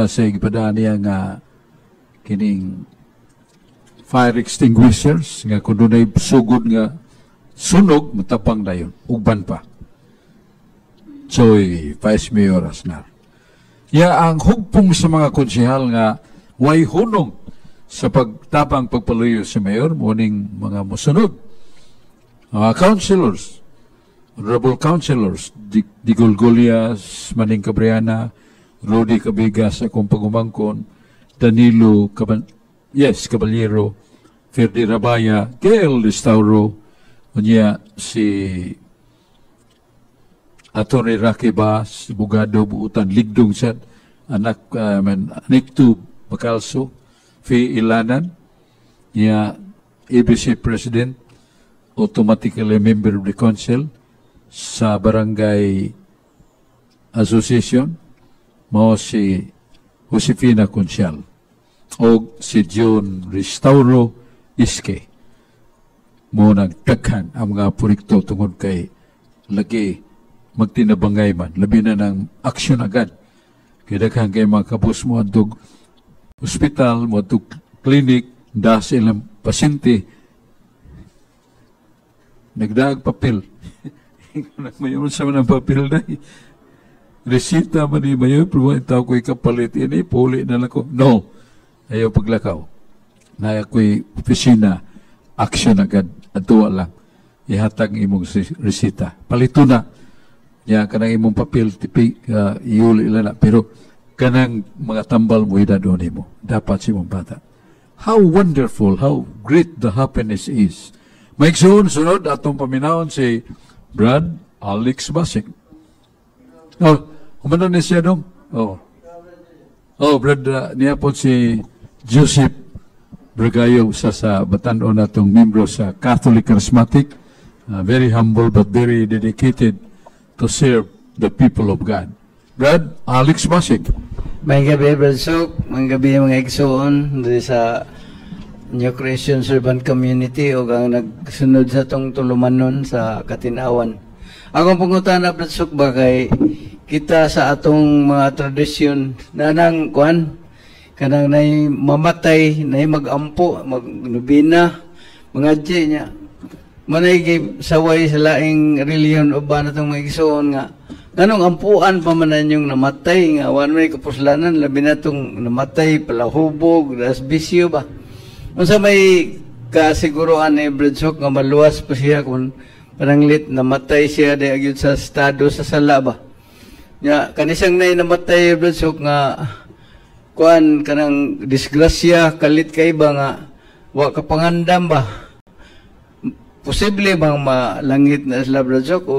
Speaker 1: sa ipadaan niya nga kining fire extinguishers, nga kung dunay sugod nga sunog, matapang na yun, ugban pa. Choi, Vice Mayor Asnar. Ya ang hugpong sa mga konsehal nga way hunong sa pagtabang pagpaluyo sa mayor, muning mga musunod. Mga councilors, honorable councilors, Digol Golias, Maning Cabriana, Rudy Cabigas, akong pagumangkon, Danilo Caballero, Ferdi Rabaya, Gail Listauro, unya si Atty. Rocky Bas, Bugado, Buutan, Ligdong sad, anak, Niktu Bacalso, Fi Ilanan, niya ABC President, automatically member of the council sa Barangay Association, mao si Josefina Consial, o si John Restauro Iske. Mo nagdaghan ang mga proyekto tungod kay lagi magtinabangay man, labi na ng aksyon agad. Kaya daghan kay mga kabus mo adtog hospital, mo adtog clinic, da sa ilang pasyente, nagdaag papel. Mayon sa mga papel na. Resita man ni mayo, pero tao ko ikapalit ini, puli na lang ko. No, ayaw paglakaw. Naya ko'y opisina, action agad, adtuwa lang. Ihatag imong resita. Palito na. Ya, kanang imong papel, tipi, iuli lang na. Pero kanang mga tambal mo doon nimo. Dapat si imong bata. How wonderful, how great the happiness is. May sunod, sunod atong paminawon si Brad Alex Basing. Oh, humano ni siya dong? Oh. Oh, Brad, niya po si Joseph Bragayo, usa sa batan-on natong membro sa Catholic Charismatic. Very humble but very dedicated to serve the people of God. Brad Alex Basing.
Speaker 3: May gabi, Brad Sok. May gabi, mga igsoon diri sa New Creation Servant Community o ang nagsunod sa tong tulumanon sa Katinawan. Akong pangutana, Brad Sok, ba kay kita sa atong mga tradisyon na nang kuan kanang nay mamatay, nay magampo, magnobina, mga niya. Manay kay saway sa laing relihiyon o ba na itong mga igsoon nga nganong ampuan pa man yung namatay nga wa may kapuslanan, labi na tong namatay palahubog, das bisyo ba? Unsa may kasiguruan ni Brad Sok nga maluwas pa siya kung pananglit namatay siya di agyud sa estado sa sala ba? Nya kanisang nay namatay, Brad Sok, nga kuan kanang disgrasya, kalit kay ba nga wa ka pangandam ba, posible bang malangit na sila, Brad Sok, o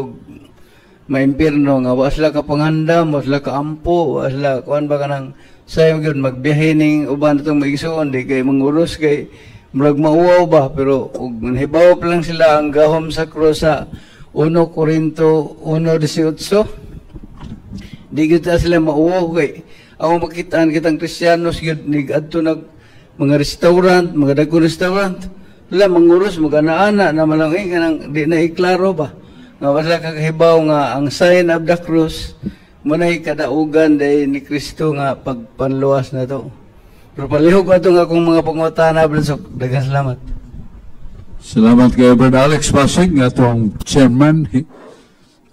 Speaker 3: maimpirno nga wa sila kapangandam, wa sila kaampo, wa sila kuan ba? Kanang sayo gyud magbiyahe ning uban atong maigsuon, di kay manguros kay murag mauwaw ba, pero ug nahibaw pa lang sila ang gahom sa krus sa 1 Corinto 1:18, di gyud ta sila mauwaw. Kay ako makitaan kitang Kristiyanos gyud nig adto nag mga restaurant, mga dagkong restaurant, wala manguros, mag-ana-ana na malang eh, kanang di na iklaro ba nga wala kakahibaw nga ang sign of the cross muna'y kadaugan dahil ni Kristo nga pagpanluwas na to. Pero palihog ato nga akong mga pangutana, Brad Sok. Daghang salamat.
Speaker 1: Salamat kay Brad Alex Basing, atong chairman,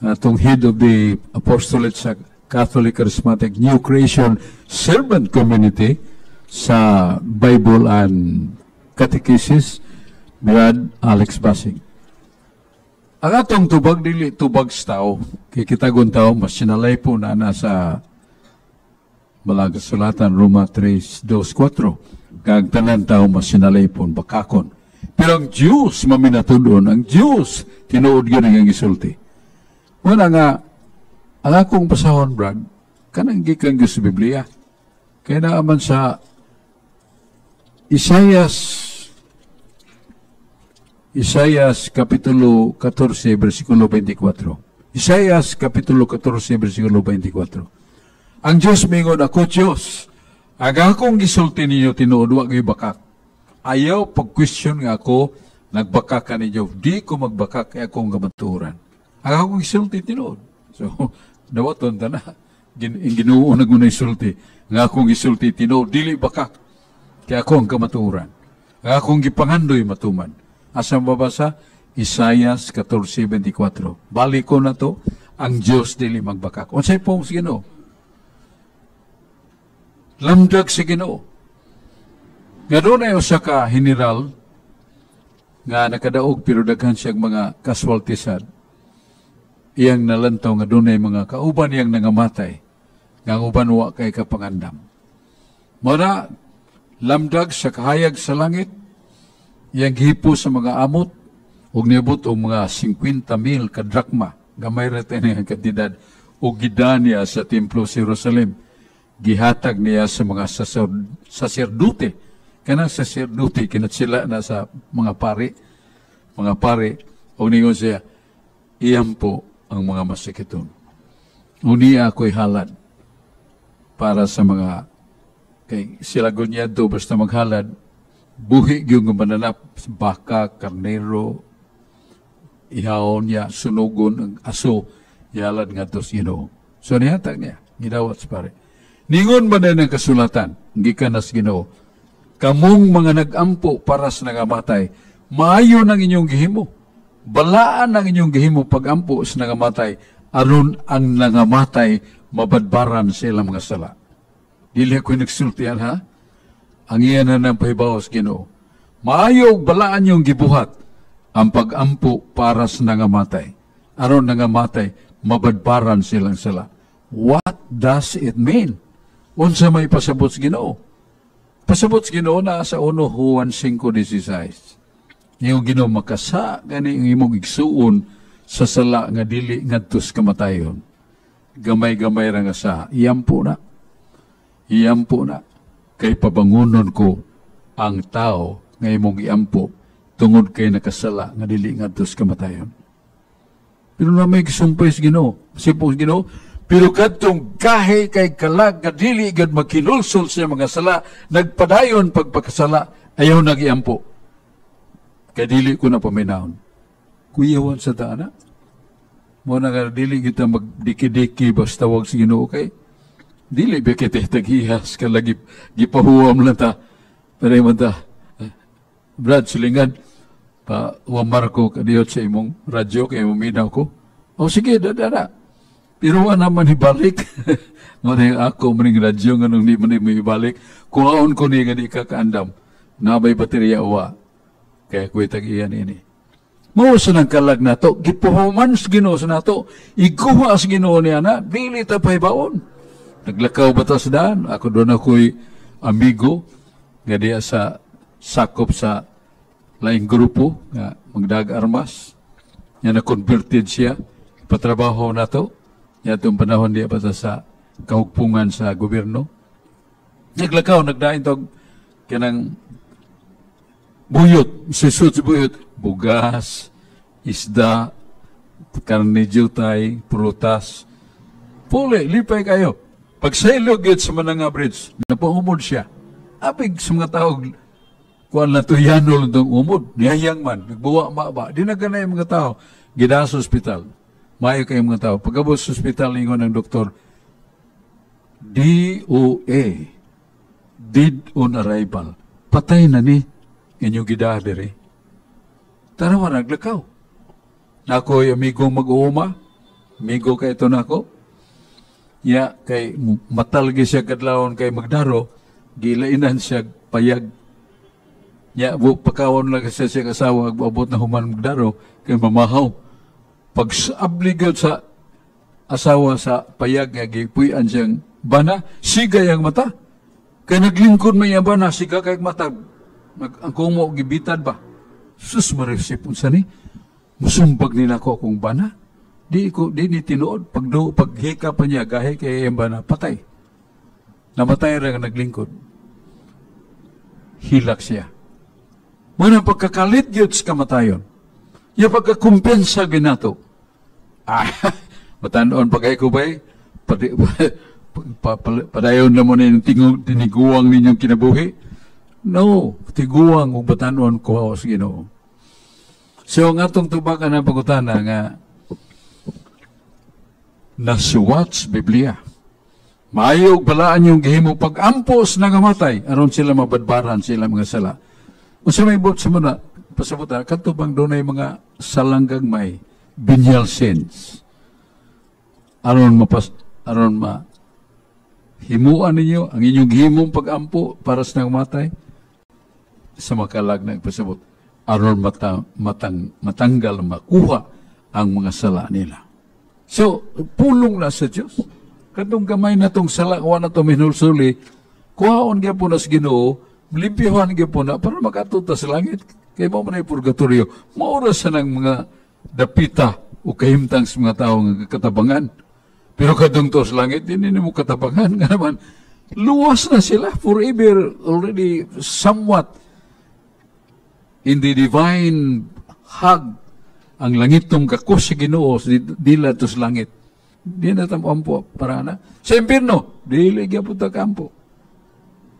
Speaker 1: atong head of the apostolate sa Catholic Charismatic New Creation Servant Community sa Bible and Catechesis, Brad Alex Basing. Ang atong tubag dili tubag sa tao, kay kitagon tao mas sinalay po na na sa Balaang Kasulatan, Roma 3, 2, 4. Kag tanan tao mas sinalay po bakakon. Pero ang Diyos maminatudon, ang Diyos tinuod yun ang isulti. Wala nga, ang akong pasahon, Brad, kanang gikan gyud sa Biblia. Kaya naaman sa Isayas Kapitulo 14, versikulo 24. Isayas Kapitulo 14, versikulo 24. Ang Diyos mingon, "Ako Diyos, ang akong gisulti ninyo tinuod, wa gyud bakak." Ayaw pag-question nga ako nagbakak ka ninyo. Di ko magbakak kay akong kamatuoran. Ang akong gisulti tinuod. So, dawaton ta na. Ginoo na gunay sulti. Nga akong gisulti tinuod, dili bakak. Kay ako ang kamatuoran. Ang akong gipangandoy matuman. Asa mabasa? Isayas 14:24. Balik ko na to, ang Diyos dili magbakak. Unsay pong sa Ginoo? Lamdag sa Ginoo. Nga doon ay usa ka general nga nakadaog pero daghan siyang mga casualties. Iyang nalantaw nga dunay mga kauban iyang nangamatay. Nga ang uban wa kay kapangandam. Mara lamdag sa kahayag sa langit, iyang gihipo sa mga amot ug niabot og mga 50 mil ka drakma, gamay ra tayo nga kantidad, ug gida niya sa templo sa Jerusalem. Gihatag niya sa mga saserdote. Kanang saserdote kinatsila na sa mga pari, mga pari, ug ningon siya, "Iyam po ang mga masakiton. Unia ako'y halad para sa mga," kay sila gunyado basta maghalad buhi gyud nga mananap, baka, karnero, ihawon niya, sunugon ang aso, ihalad ngadto sa Ginoo. So nihatag niya, gidawat sa pare. Ningon man din ang kasulatan, gikan na sa Ginoo, "Kamong mga nag-ampo para sa nangamatay, maayo ng inyong gihimo. Balaan ang inyong gihimo pag-ampo sa nangamatay, aron ang nangamatay Mabadbaran sa ilang mga sala. Dili ako nagsultian, ha? Ang iyan na ng pahibaw sa Ginoo. Maayo ug balaan yung gibuhat ang pagampo para sa nangamatay. Aron nangamatay, mabadbaran silang sala. What does it mean? Unsa may pasabot sa Ginoo? Pasabot sa Ginoo na sa 1 Juan 5:16. Yung Ginoo makasa gani ang imong igsuon sa sala nga dili ngadto sa kamatayon. Gamay-gamay ra nga sa iyampo na. Iyampo na kay pabangunon ko ang tao nga imong iampo tungod kay nakasala nga dili ngadto sa kamatayon. Pero na may gisumpay sa Ginoo, sipong sa Ginoo, pero kadtong gahi kay kalag nga dili gad makinulsol sa mga sala, nagpadayon pagpakasala, ayaw nagiampo. Kay dili ko na paminahon. Kuyawan sa taana. Mo na nga dili kita magdiki-diki basta tawag sa Ginoo kay dili ba kita taghihas ka lagi gipahuwam lang ta. Pero man ta, Brad, silingan, pa wamar ko kadiyot sa imong radyo kay muminaw ko. O sige, dada. Pero wa naman ibalik. Mo na ako maning radyo nga nung di man mo ibalik. Kuhaon ko ni nga di ka kaandam. Nabay baterya wa. Kaya ko'y tag-iyan ini. Mao sa nang kalag nato, gipuhuman sa Ginoo sa nato, iguha sa Ginoo niya na, dili ta pahibaon. Naglakaw ba ta sa daan? Ako doon ako'y amigo, nga diya sa sakop sa laing grupo, nga magdag armas, nga na-converted siya, patrabaho nato, nga itong panahon diya pa ta sa kahugpungan sa gobyerno. Naglakaw, nagdain tog kanang buyot, susud sa buyot, bugas, isda, karne jutay, prutas. Puli, lipay kayo. Pagsaylog yun sa Mananga Bridge, napaumod siya. Apig sa mga tao, kuan na to yanol itong umod, niyayang man, nagbuwa ma ba. Di na ganay mga tao, gida sa ospital. Maayo kayo mga tao. Pagkabot sa ospital, ingon ng doktor, DOA, dead on arrival. Patay na ni inyong gida diri. Tarawa, naglakaw. Nako'y amigo mag-uuma. Amigo kay ito nako. Ya, kay matalgi siya kadlawon kay magdaro, gilainan siya payag. Ya, bu, pakawon lang kasi siya kasawa, abot na human magdaro, kay mamahaw. Pag sabli gyud sa asawa sa payag nga gipuy-an siyang bana, sigay ang mata. Kay naglingkod may ang bana, siga kay mata. Ang kumo gibitad ba? Sus, marisip unsa ni? Musumbag ni nako akong bana. Di ko di ni tinuod pag do paghika pa niya gahi kay iyang bana patay. Namatay ra nga naglingkod. Hilak siya. Muna pagkakalit gyud sa kamatayon. Ya pagkakumpensa ginato. Matanoon pa kay kubay, pati, padayon na mo na yung tiniguang ninyong kinabuhi. No, tiguang ug batanon ko sa Ginoo. So ang atong tubakan ang pangutana nga nasuwat sa Biblia. Maayo ug balaan yung gihimo pag-ampos nangamatay aron sila mabadbaran sila mga sala. Unsa may buot sa muna pasabot kadto bang dunay mga salang gagmay, venial sins, aron mapas aron ma himuan ninyo ang inyong gihimong pag-ampo para sa nangamatay sa makalag na pasabot aron matanggal makuha ang mga sala nila. So pulong na sa Dios. Kadtong gamay na tong sala wa na to minulsuli, kuhaon gyapon na sa Ginoo, limpyuhan gyapon na para makadto ta sa langit. Kay mao man ay purgatorio. Mao ra sa nang mga dapita o kahimtang sa mga tao nga katabangan. Pero kadtong to sa langit, di nimo katabangan. Nga naman, luwas na sila forever, already somewhat in the divine hug. Ang langit tong gakos sa Ginoo, dila to sa langit. Di na tam ampo para na. Sa impierno, dili gyapon ta kampo.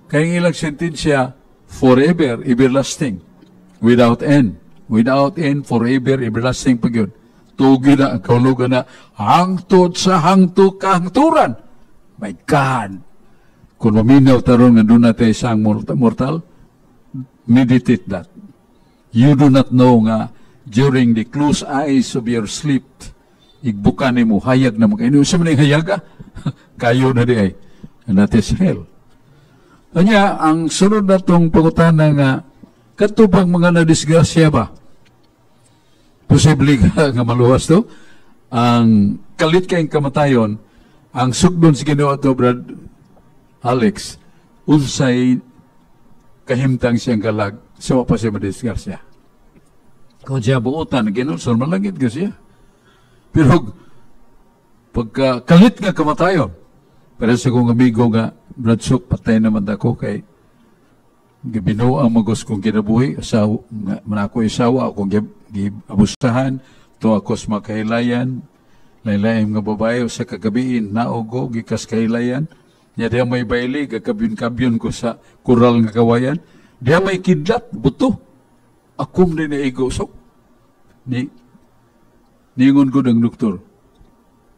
Speaker 1: Kay ang ilang sentensya, forever, everlasting, without end. Without end, forever, everlasting pa gyud. Tugi na, ang kahulugan na, hangtod sa hangto kahangturan. My God! Kung maminaw taron nga doon natin isang mortal, meditate that. You do not know nga during the closed eyes of your sleep, Igbuka nimo hayag na mga ino. Sa man hayaga, kayo na di ay. And that is hell. Kanya, ang sunod na tong pangutana nga, kato bang mga nadisgrasya ba? Posible ka nga maluwas to? Ang kalit kayong kamatayon, ang sugdon sa Ginoo ato, Brad Alex, unsay kahimtang siyang kalag, sa pa siya madisgrasya. Kung siya buutan, Ginoo, malangit ka siya. Pero pagka kalit nga kamatayon, pero sa kong amigo nga, Brad Sok, patay naman ako kay gibinuang magos kong kinabuhi, asawa, nga, man ako isawa, akong giabusahan, to ako sa makahilayan, laylayam nga babae sa kagabiin, naogo, gikas kahilayan, nya diya may bayli, gakabyon-kabyon ko sa kural nga kawayan, diya may kidlat, buto, akom din naigo, sok. Ni, ningon ko ng doktor,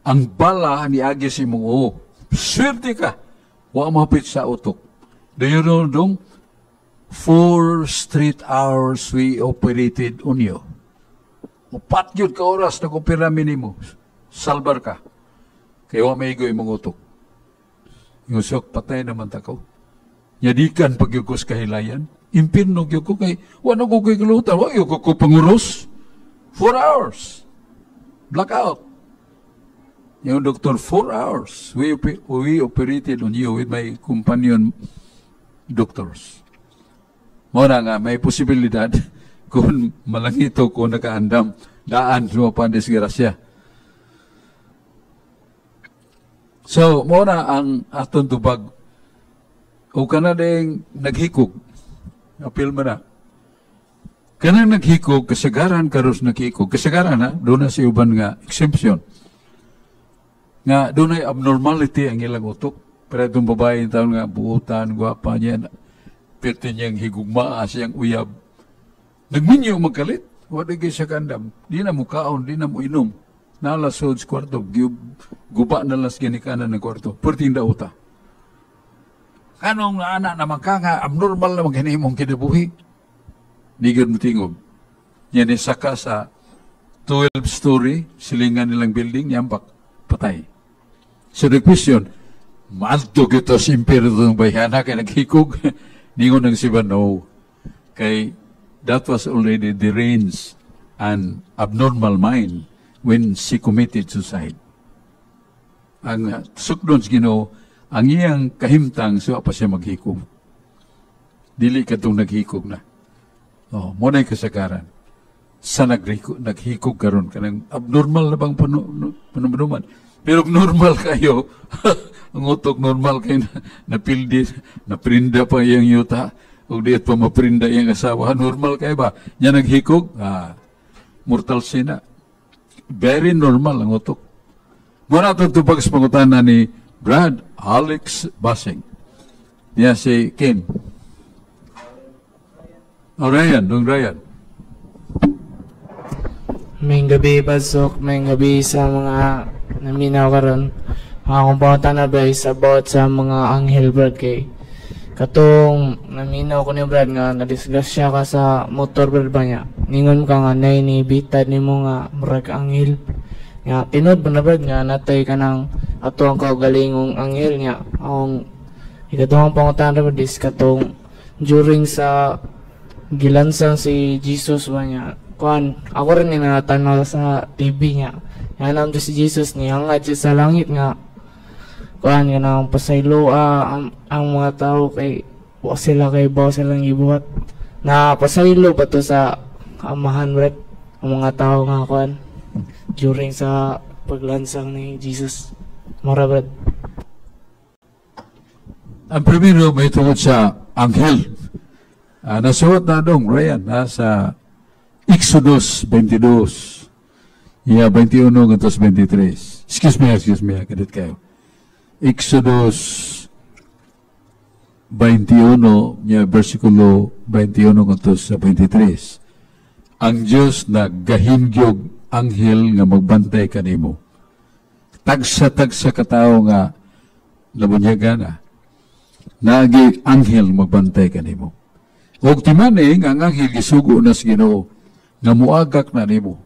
Speaker 1: ang bala ni agi si mong oo, swerte ka, wa mapit sa utok. Do you know, dong? 4 straight hours we operated on you. 4 yun ka oras na kupira minimo. Salbar ka. Kaya wa maigo imong utok. Yung sok, patay naman ta ko. Nyadikan pagyugos kahilayan. Impirno gyud ko kay, wa na ko kay kalutan, wa gyud ko panguros. 4 hours. Blackout. Yung doktor, 4 hours. We operated on you with my companion doctors. Mora nga, may posibilidad kung malangito ko nakaandam, daan sa mga pandisgrasya. So, mora ang atong tubag. O ka na ding naghikog. Apil mo na. Kanang naghikog, kasagaran karos naghikog. Kasagaran ha, doon na si uban nga exemption. Nga doon ay abnormality ang ilang utok. Pero itong babae yung taon nga, buutan, gwapa niya, pirti niyang higugmaa siyang uyab. Nagminyo magkalit. Wala kayo siya kandam. Di na mo kaon, di na mo inom. Nalasod sa kwarto, guba na las ginikanan ng kwarto. Perting dauta. Kanong anak naman ka nga, abnormal na maghinimong kinabuhi. Di gud mo tingog. Yan ni saka sa 12-story, silingan nilang building, yambak, patay. So the question, maadto kita sa imperyo ng bayhana kay naghikog? Ningon ng siba, no. Kay that was already deranged and abnormal mind when she committed suicide. Ang sukdon sa Ginoo, ang iyang kahimtang siya pa siya maghikog. Dili katong naghikog na. Oh, mo na'y kasagaran. Sa naghikog karon kanang abnormal na bang panumanuman. Pero normal kayo, ang utok normal kayo na, napildi, naprinda pa iyang yuta, o di pa maprinda iyang asawa, normal kayo ba? Nya naghikog, mortal sin na. Very normal ang utok. Muna itong tubag sa pangutana ni Brad Alex Basing. Niya si Ken. O Ryan, dong Ryan.
Speaker 4: May gabi, Pasok. May gabi sa mga naminaw karon. Akong pangutana ba is about sa mga anghel, Brad, kay katong naminaw ko ni Brad nga nadisgrasya ka sa motor, Brad, ba niya. Ningon ka nga nay ni bitad nimo nga murag anghel. Nga tinud ba na, Brad, nga natay ka ng ato ang kaugalingong anghel niya. Akong ikatuhang pangutana, Brad, is katong during sa gilansang si Jesus ba niya. Kuan, ako rin ni natanaw sa TV niya. Yan si Jesus ni hangad siya sa langit nga kuan nga nang pasaylo ang mga tao kay wa sila kay baw silang gibuhat. Na pasaylo ba to sa amahan, Brad, ang mga tao nga kuan during sa paglansang ni Jesus. Mora, Brad.
Speaker 1: Ang primero may tungod sa anghel. Nasuwat na dong, Ryan, sa Exodus 22. Yeah, 21 ngantos 23. Excuse me, kadit kayo. Exodus 21, niya versikulo 21 ngantos 23. Ang Dios naggahingyog anghel nga magbantay kanimo. Tagsa-tagsa katawo nga nabunyagan na. Naagi anghel magbantay kanimo. Og timaning ang anghel gisugo na sa Ginoo nga muagak na nimo.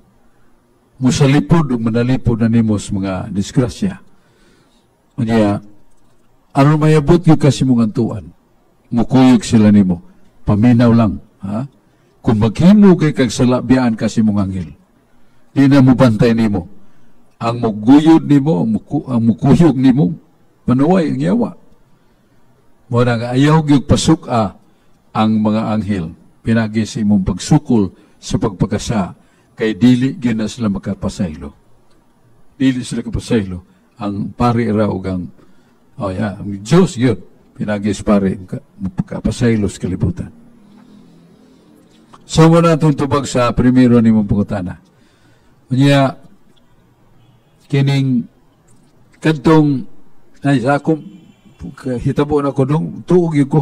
Speaker 1: Musalipod ug manalipod na nimo sa mga disgrasya. Unya, aron mayabot gyud ka sa imong antuan, mukuyog sila nimo. Paminaw lang, ha? Kung maghimo kay kag sala, biyaan ka sa imong anghel. Di na mo bantay nimo. Ang muguyod nimo, ang mukuyog nimo, manuway ang yawa. Mo na nga ayaw gyud pasuk-a ang mga anghel pinagi sa imong pagsukol sa pagpakasa kay dili gyud na sila makapasaylo. Dili sila kapasaylo. Ang pari ra ug ang, oh yeah, ang Diyos gyud pinagi sa pari makapasaylo sa kalibutan. So mo na itong tubag sa primero ni mong pangutana. Unya, kining kadtong ay sa akong hitabo na ko dong tuog gyud ko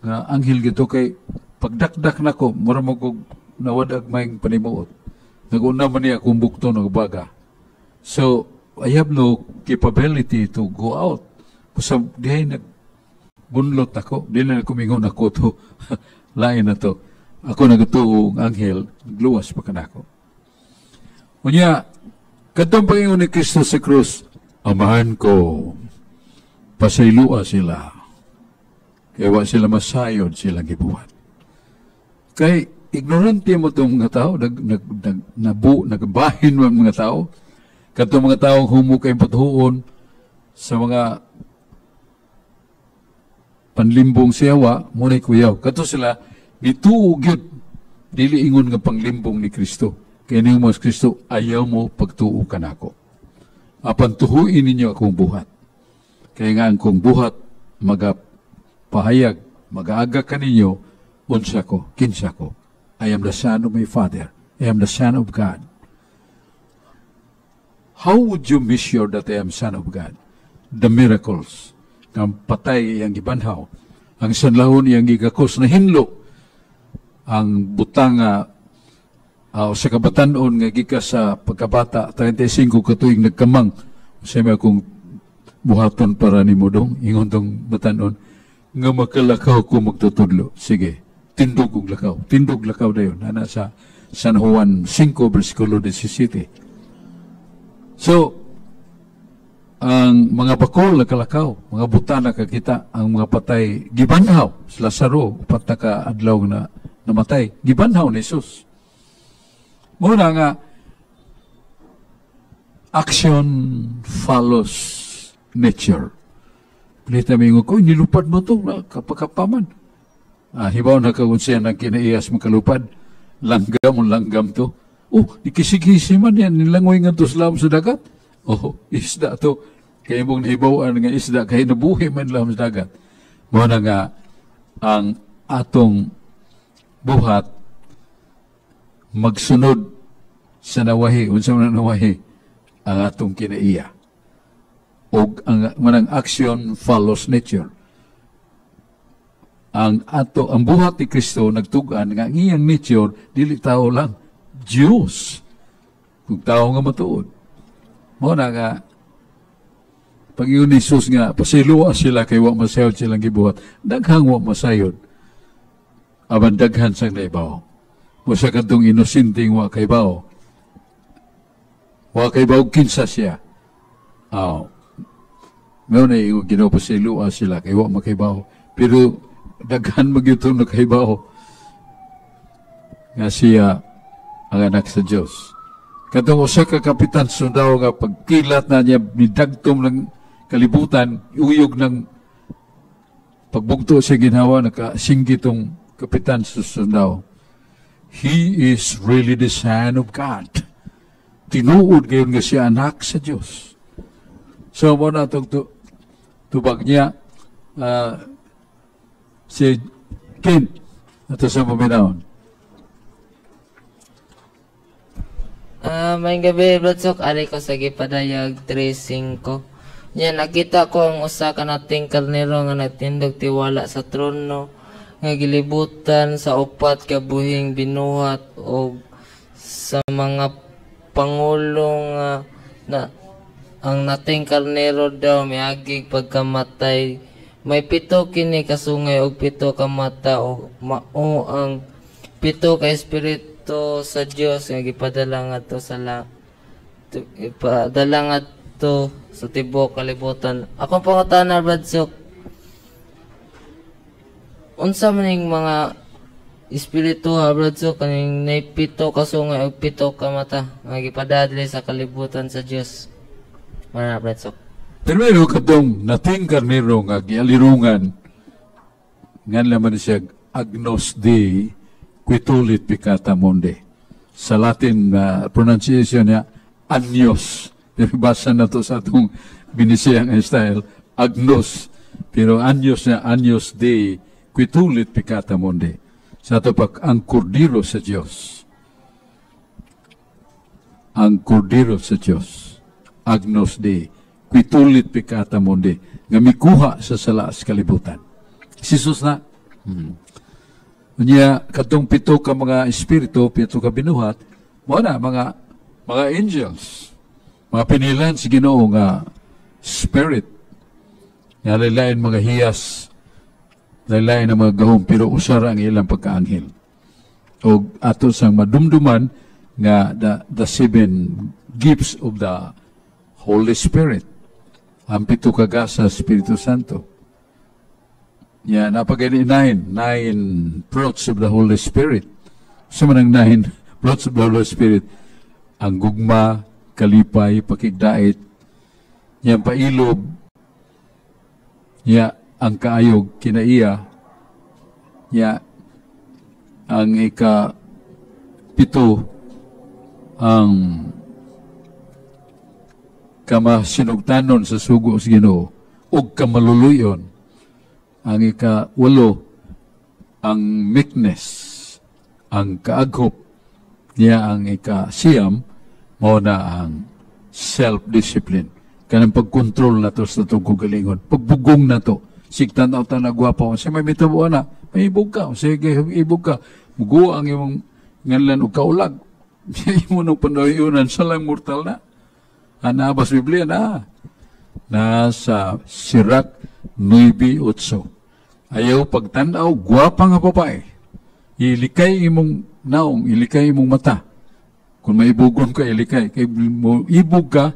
Speaker 1: nga anghel gito kay pagdakdak nako mura mo kog nawadag may panimuot. Naguna man niya akong bukto nagbaga. So I have no capability to go out. Kusab dihay nag bunlot ako, di na kumingon ako to. Lain na to. Ako nagtuo ang anghel, nagluwas pa kanako. Unya, kadtong pangingon ni Kristo sa krus, "Amahan ko, pasaylua sila. Kaya wa sila masayod silang gibuhat." Kay ignorante mo itong mga tao, nag, nag, nag, nabu, nagbahin mo ang mga tao. Kadtong mga tao humo kay patuon sa mga panlimbong siyawa, muna'y kuyaw. Kadto sila, nituo gyud, dili ingon nga panglimbong ni Kristo. Kay ningon mo Kristo, "Ayaw mo pagtuo kanako. Apan tuhuin ninyo akong buhat. Kaya nga ang kong buhat, magapahayag, magaaga kaninyo, unsa ko, kinsa ko. I am the Son of my Father. I am the Son of God." How would you measure that I am Son of God? The miracles. Ang patay iyang gibanhaw. Ang sanlahon iyang gigakos na hinlo. Ang butang sa kabatanon nga gikas sa pagkabata, 35 ka tuig nagkamang. Sa may akong buhaton para nimo dong, ingon tong batanon, nga makalakaw ko magtutudlo. Sige, tindog og lakaw. Tindog lakaw dayon. Nana sa San Juan 5, versikulo 17. So, ang mga bakol nakalakaw, mga buta nakakita, ang mga patay gibanhaw. Si Lazaro, 4 na ka adlaw na namatay, gibanhaw ni Jesus. Muna nga, action follows nature. Pilita mingo ko, nilupad mo to, kapakapaman. Hibaw na kagun siya ng kinaiyas makalupad. Langgam, langgam to. Oh, ikisigisi man yan, nilangoy nga to sa sa dagat. Oh, isda to. Kaya mong nahibawan nga isda, kaya nabuhi man lang sa dagat. Muna nga, ang atong buhat magsunod sa nawahi, unsa man ang nawahi, ang atong kinaiya. O ang manang action follows nature. Ang ato ang buhat ni Kristo nagtugan nga ang iyang nature dili tao lang, Dios. Kung tao nga matuod. Mao na nga pag ni Jesus nga pasayloa sila kay wa masayod silang gibuhat. Daghang wa masayod. Apan daghan sang naibaw. Busa kadtong inosenteng wa kaybaw. Wa kaybaw kinsa siya. Aw. Mao na ingon Ginoo, pasayloa sila kay wa makaibaw. Pero daghan magyud tong nakaibaw nga siya ang anak sa Dios. Katong usa ka kapitan sundao nga pagkilat na niya nidagtom ng kalibutan, uyog ng pagbugto sa ginhawa, nakasinggit tong kapitan sa sundao, "He is really the Son of God." Tinuod gayon nga siya anak sa Dios. So mo na itong tubag niya, si Ken, ato sa paminahon.
Speaker 5: May gabi, Blodsok, ari ko sa gipadayag 3.5. Nya nakita ko ang usa ka nating karnero nga nagtindog tiwala sa trono nga gilibutan sa upat ka buhing binuhat og sa mga pangulo nga na ang nating karnero daw miagig pagkamatay. May 7 kini kasungay og 7 ka mata og mao ang 7 ka espiritu sa Dios nga gipadala ngadto sa Ipadala ngadto sa tibuok kalibutan. Akong pangutana, Brad Sok, unsa man ning mga espiritu ha, Brad Sok, kaning nay pito ka sungay ug pito ka mata nga gipadala sa kalibutan sa Dios? Mara, Brad Sok.
Speaker 1: Primero, katong nating karnero nga gialirungan, ngan laman siya Agnus Dei qui tollit peccata mundi. Sa Latin pronunciation niya, Agnus. Pero basa na to sa atong Binisayang style, Agnus. Pero Agnus niya, Agnus Dei qui tollit peccata mundi. Sa ato pag ang kordero sa Dios. Ang kordero sa Dios. Agnus Dei qui tollit peccata mundi, nga mikuha sa sala sa kalibutan. Si Jesus na. Unya katong pito ka mga espiritu, pito ka binuhat, mo na mga angels, mga pinilan sa Ginoo nga spirit. Nga lain mga hiyas, lain ang mga gahom, pero usara ang ilang pagkaanghel. O ato sang madumduman nga the seven gifts of the Holy Spirit. Ang pito ka gasa Espiritu Santo. Ya, napagani nine fruits of the Holy Spirit. Sa manang nine fruits of the Holy Spirit, ang gugma, kalipay, pakigdait, yan pailob, ya ang kaayog kinaiya, ya ang ika pito, ang kamasinugtanon sa sugo sa Ginoo ug kamaluluyon. Ang ika walo, ang meekness, ang kaaghop niya. Ang ika siyam, mao na ang self-discipline, kanang pagkontrol nato sa atong kaugalingon, pagbugong nato. Sigtan ta na gwapa sa may mitabo na may ka, sige, ibog ka, muguwa ang imong nganlan og kaulag, imo nang panayunan sa lang mortal na. Ana ba sa Biblia na? Nasa Sirach 9:8. Ayaw pagtanaw, gwapa nga babae. Ilikay imong naong, ilikay imong mata. Kung maibugon ka, ilikay. Kay mo ibog ka,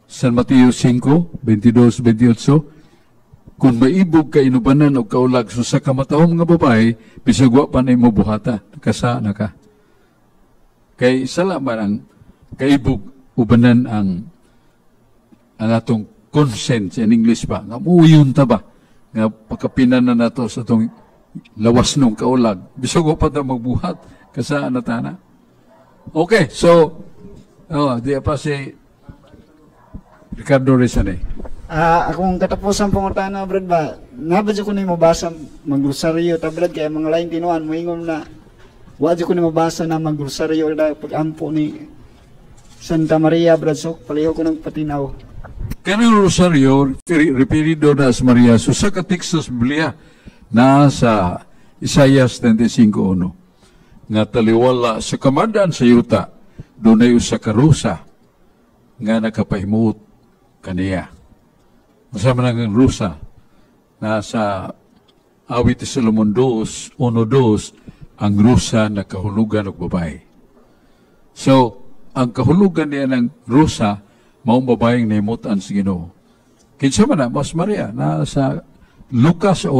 Speaker 1: San Mateo 5, 22, 28, kung maibog ka inubanan o kaulag sa kamatahom nga babae, bisag wa pa na imo buhata, kasa na ka. Kay sala man ang kaibog ubanan ang atong consent, in English ba, nga muuyon ta ba, nga pagkapinan na nato sa atong lawas nung kaulag, bisag wa pa ta magbuhat, kasaan na tana. Okay, so, oh, di pa si Ricardo Rizane.
Speaker 2: Ah, akong katapusan pangutana, Brad ba. Nga ba ko ni mabasa magrosaryo ta, Brad, kay mga laing tinuan moingon na wa jud ko ni mabasa na magrosaryo na pag-ampo ni Santa Maria, Brad, so palihog ko ng patinaw.
Speaker 1: Kanang rosaryo, referido na sa Maria, so sa kateksto sa Biblia, na sa Isaias 35:1, nga taliwala sa kamadan sa yuta, dunay usa ka rusa nga nakapahimuot kaniya. Unsa man ang rusa? Nasa Awit ni Solomon 2, 1, 2, ang rusa nakahulugan og babae. So, ang kahulugan niya ng rusa, maong babaeng nahimutan sa Ginoo. Kinsa man na, mas Maria, na sa Lucas 1,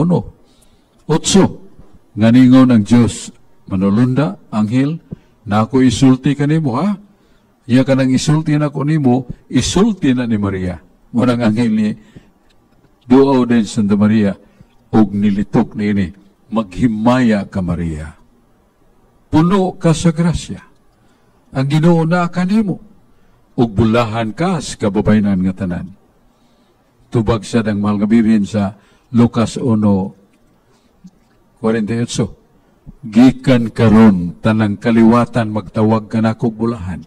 Speaker 1: 8, nga ningon ang Diyos, "Manulunda, anghel, na ako isulti kanimo ha." Iya kanang isulti na ko nimo, isulti na ni Maria. Mo nang anghel ni duaw din Santa Maria, og nilitok niini, "Maghimaya ka, Maria. Puno ka sa grasya. Ang Ginoo na kanimo. Ug bulahan ka sa kababayenan nga tanan." Tubag sa ang mahal nga Birhen sa Lucas 1:48. "Gikan karon tanang kaliwatan magtawag kanakog bulahan.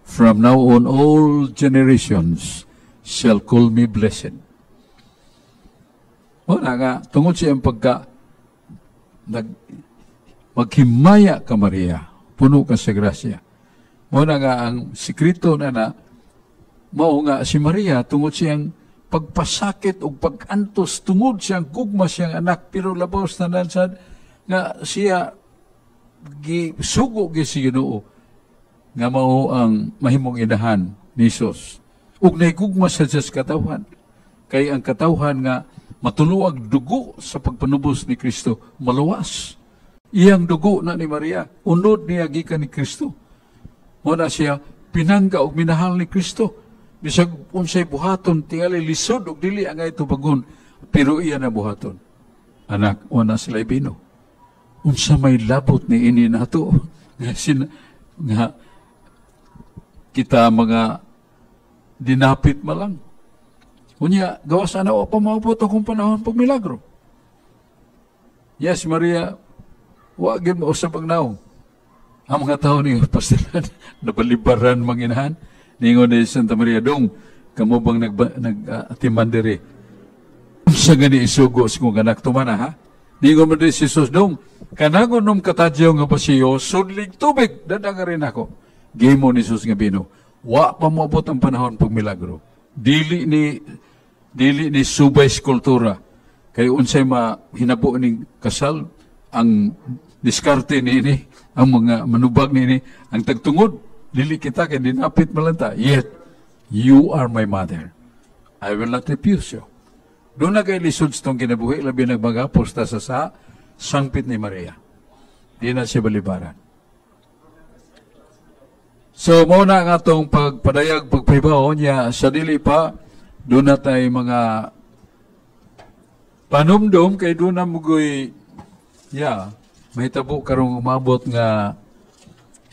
Speaker 1: From now on all generations shall call me blessed." Wala nga, tungod siyang pagka maghimaya ka, Maria, puno ka sa grasya. Mao na nga ang sikreto na na, mao nga si Maria, tungod siyang pagpasakit o pag-antos, tungod siyang gugma siyang anak, pero labaw sa tanan sad, nga siya gisugo gi si Ginoo. Nga mao ang mahimong inahan ni Jesus. Ug nahigugma sa Diyos katawhan. Kay ang katawhan nga matuluag dugo sa pagpanubos ni Kristo, maluwas. Iyang dugo na ni Maria, unod niya gikan ni Kristo. Mao na siya pinangga og minahal ni Kristo. Bisag unsay buhaton, tingali lisod og dili angay tubagon, pero iya na buhaton. Anak, wala sila bino. Unsa may labot ni ini nato? Nga, nga kita mga dinapit malang. Unya, gawas ana wa pa maabot akong panahon pag milagro. Yes, Maria, wa gyud mausab ang naong. Ang mga tao ni pastilan, nabalibaran manginahan. Ningon ni Santa Maria, "Dong, kamo bang nag-atiman diri? Unsa gani isugo sa kong anak tumana, ha?" Ningon man diri si Jesus, "Dong, kanang unom katadyaw nga pasiyo, sudlig tubig, dadanga rin ako." Gimo ni Jesus nga bino. Wa pa moabot ang panahon pag milagro. Dili ni subay sa kultura. Kay unsay mahinabo ning kasal, ang diskarte niini, ang mga manubag niini, ang tagtungod, dili kita kay dinapit malanta. Yet, you are my mother. I will not refuse you. Doon na kay lisod sa itong kinabuhi, labi nagmagapos ta sa sangpit ni Maria. Di na siya balibaran. So, mao na ang atong pagpadayag, pagpahibaw niya sa dili pa, doon na tayo mga panumdum kay doon na mugoy, ya, mahitabo karong umabot nga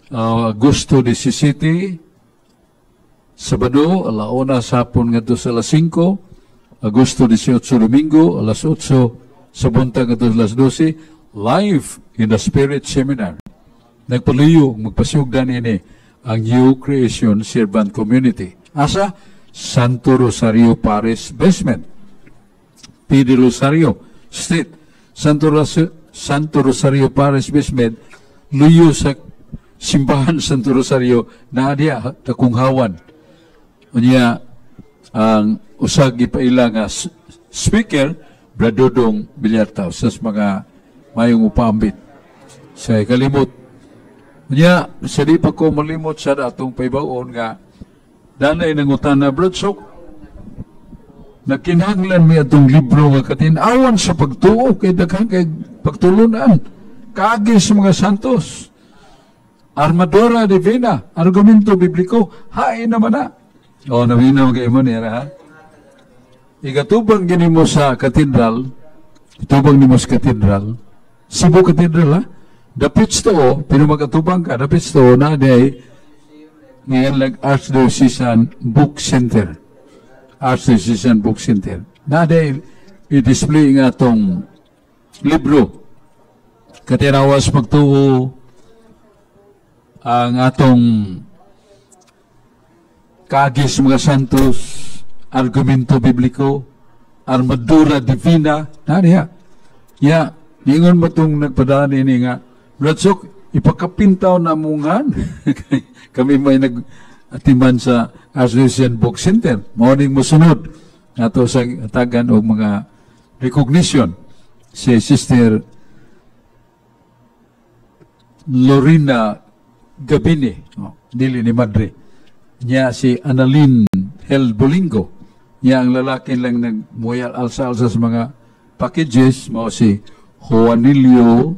Speaker 1: Agosto 17, Sabado, alauna sa hapon ngadto sa alas 5, Agosto 18, Domingo, alas 8 sa buntag ngadto sa alas 12, Life in the Spirit Seminar. Nagpaluyo, magpasugdan ini ang New Creation Servant Community. Asa? Santo Rosario Parish Basement. P. de Rosario Street. Santo Rosario Parish Basement, luyo sa simbahan Santo Rosario, na diya, dakong hawan. Unya, ang usag ipaila nga speaker, Brad Dodong Bilyartaw, sa mga mayong upaambit. Sa kalimot. Unya, sa di pa ko malimot sa atong paibawon nga, danay nangutana, "Brad Sok, nagkinahanglan mi atong libro nga Katin-awan sa Pagtuo kay daghan kay pagtulunan. Kaagi sa mga Santos. Armadura Divina, Argumento Bibliko, hain naman na." O, naminaw kay mo niya, ha? Igatubang gini mo sa katedral, itubang nimo sa katedral, Cebu Cathedral, ha? Dapit to, pero magatubang ka, dapit to, na day, ngayon lang Archdiocesan Book Center. Archdiocesan Book Center. Na day, i-display nga atong libro. Katin-awan sa Pagtuo, ang atong Kaagi sa mga Santos, Argumento Bibliko, Armadura Divina, na diha. Ya, ningon mo itong nagpadaan ini nga, "Brad Sok, ipakapintaw na mungan." Kami may nag-atiman sa Archdiocesan Book Center. Morning mo sunod ato sa tagan og mga recognition si Sister Lorena Gabini, oh, dili ni Madre. Niya si Annalyn Helbolingo. Niya ang lalaki lang nagmuyal alsa-alsa sa mga packages, mao si Juanilio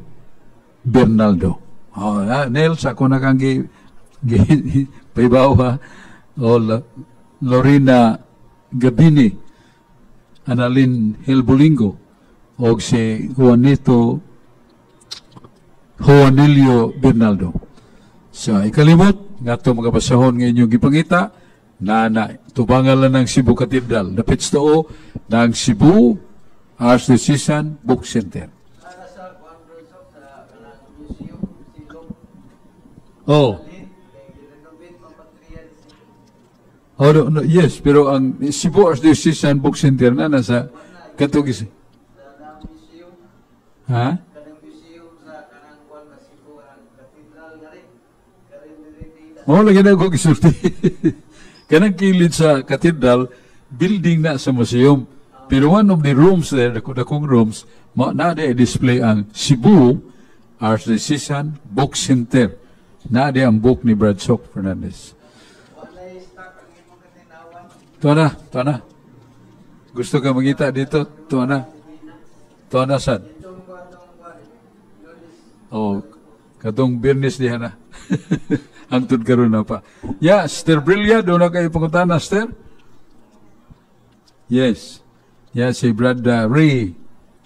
Speaker 1: Bernaldo. Oh, Nels, ako na kang gi paibaw ha. O, Lorena Gabini, Annalyn Helbolingo, o si Juanilio Bernaldo. Sa ikalimot, nga ito mga basahon nga inyong gipangita, na tubangan lang ng Cebu Cathedral. Dapit sa tao ng Cebu Archdiocesan Book Center.
Speaker 3: Nasa kuan, Brad Sok, sa kanang museum silong.
Speaker 1: Oh.
Speaker 3: Renovate man patriyan.
Speaker 1: Oh, no, yes, pero ang Cebu Archdiocesan Book Center na nasa katugis.
Speaker 3: Sa museum.
Speaker 1: Ha?
Speaker 3: Kanang museum sa kanang kuan ba Cebu ang cathedral nga rin. Karin diri.
Speaker 1: Mao lagi na ko gisulti. Kanang kilid sa cathedral, building na sa museum. Pero one of the rooms there, dako dakong rooms, ma na display ang Cebu Archdiocesan Book Center. Naa di ang book ni Brad Sok Fernandez. Tuwa na, tuwa na. Gusto ka mangita dito? Tuwa na. Tuwa na sad. Oh, katong Biyernes diha na. Hangtod karon na pa. Yeah, Sister Brillia, duna kay pangutana, Sister? Yes. Yeah, si Brad Ray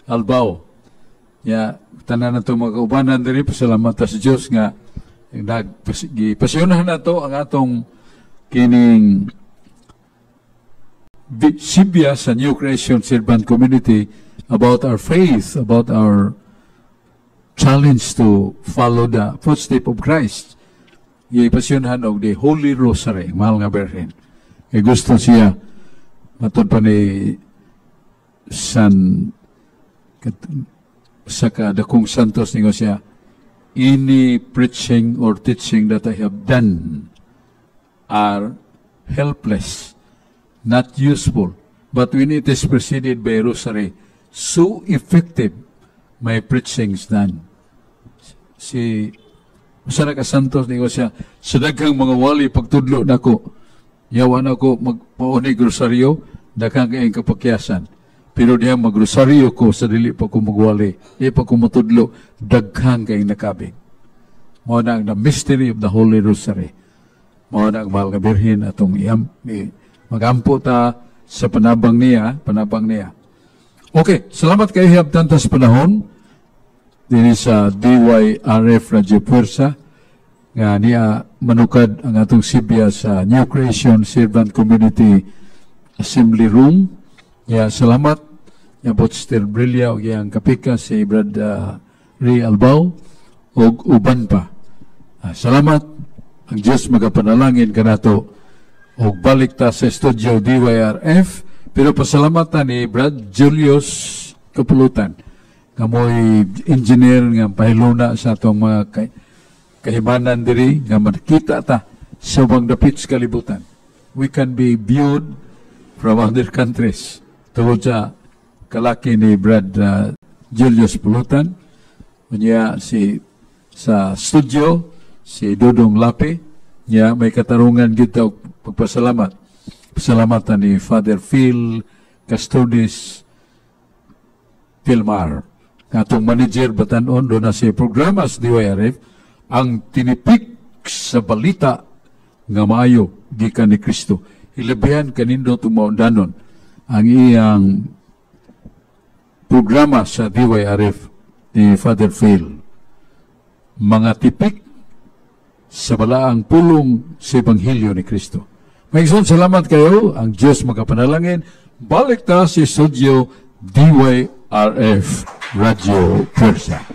Speaker 1: Albao. Yeah, tanan na to mga kaubanan diri, pasalamat ta sa Dios nga nagpasyonahan na to ang atong kining Sibya sa New Creation Servant Community about our faith, about our challenge to follow the footstep of Christ. Gipasyonahan og the Holy Rosary, mahal nga Birhen. Kay gusto siya, matod pa ni San sa kadakong Santos, ningon siya, "Any preaching or teaching that I have done are helpless, not useful. But when it is preceded by rosary, so effective my preachings done." Si usa na ka Santos, ningon siya, sa daghang mga wali pagtudlo nako, yawa nako magpaunig rosaryo, daghang kaayong kapakyasan. Pero diha magrosaryo ko sa dili pa ko magwali, di pa ko motudlo, daghang kayong nakabig. Mao na ang the mystery of the Holy Rosary. Mao na ang mahal nga Birhen atong iyam, magampo ta sa panabang niya, panabang niya. Okay, salamat kayo hiyabtan ta sa panahon dinhi sa DYRF Radyo Puwersa nga niya manukad ang atong sibya sa New Creation Servant Community Assembly Room. Ya, salamat. Ya, Sister Brillia ug iyang kapika si Brad Ray Albao ug uban pa. Salamat. Ang Diyos magapanalangin kanato ug balik ta sa studio DYRF, pero pasalamatan ni Brad Julius Kapulutan nga mo'y engineer nga pahiluna sa atong mga kahimanan diri nga makita ta sa ubang dapit sa kalibutan. We can be viewed from other countries tungod sa kalaki ni Brad Julius Pulutan. Unya si sa studio si Dudong Lapi niya may katarungan kita og pagpasalamat. Pasalamatan ni Father Phil Custodes Pilmar. Atong manager batanon duna si programa sa DYRF, ang tinipik sa balita nga maayo gikan ni Kristo. Hilabihan kanindot maundanon ang iyang programa sa DYRF ni Father Phil. Mga tipik sa balaang pulong sa Ebanghelyo ni Kristo. Mga salamat kayo. Ang Diyos magapanalangin. Balik ta sa studio DYRF Radio Puwersa.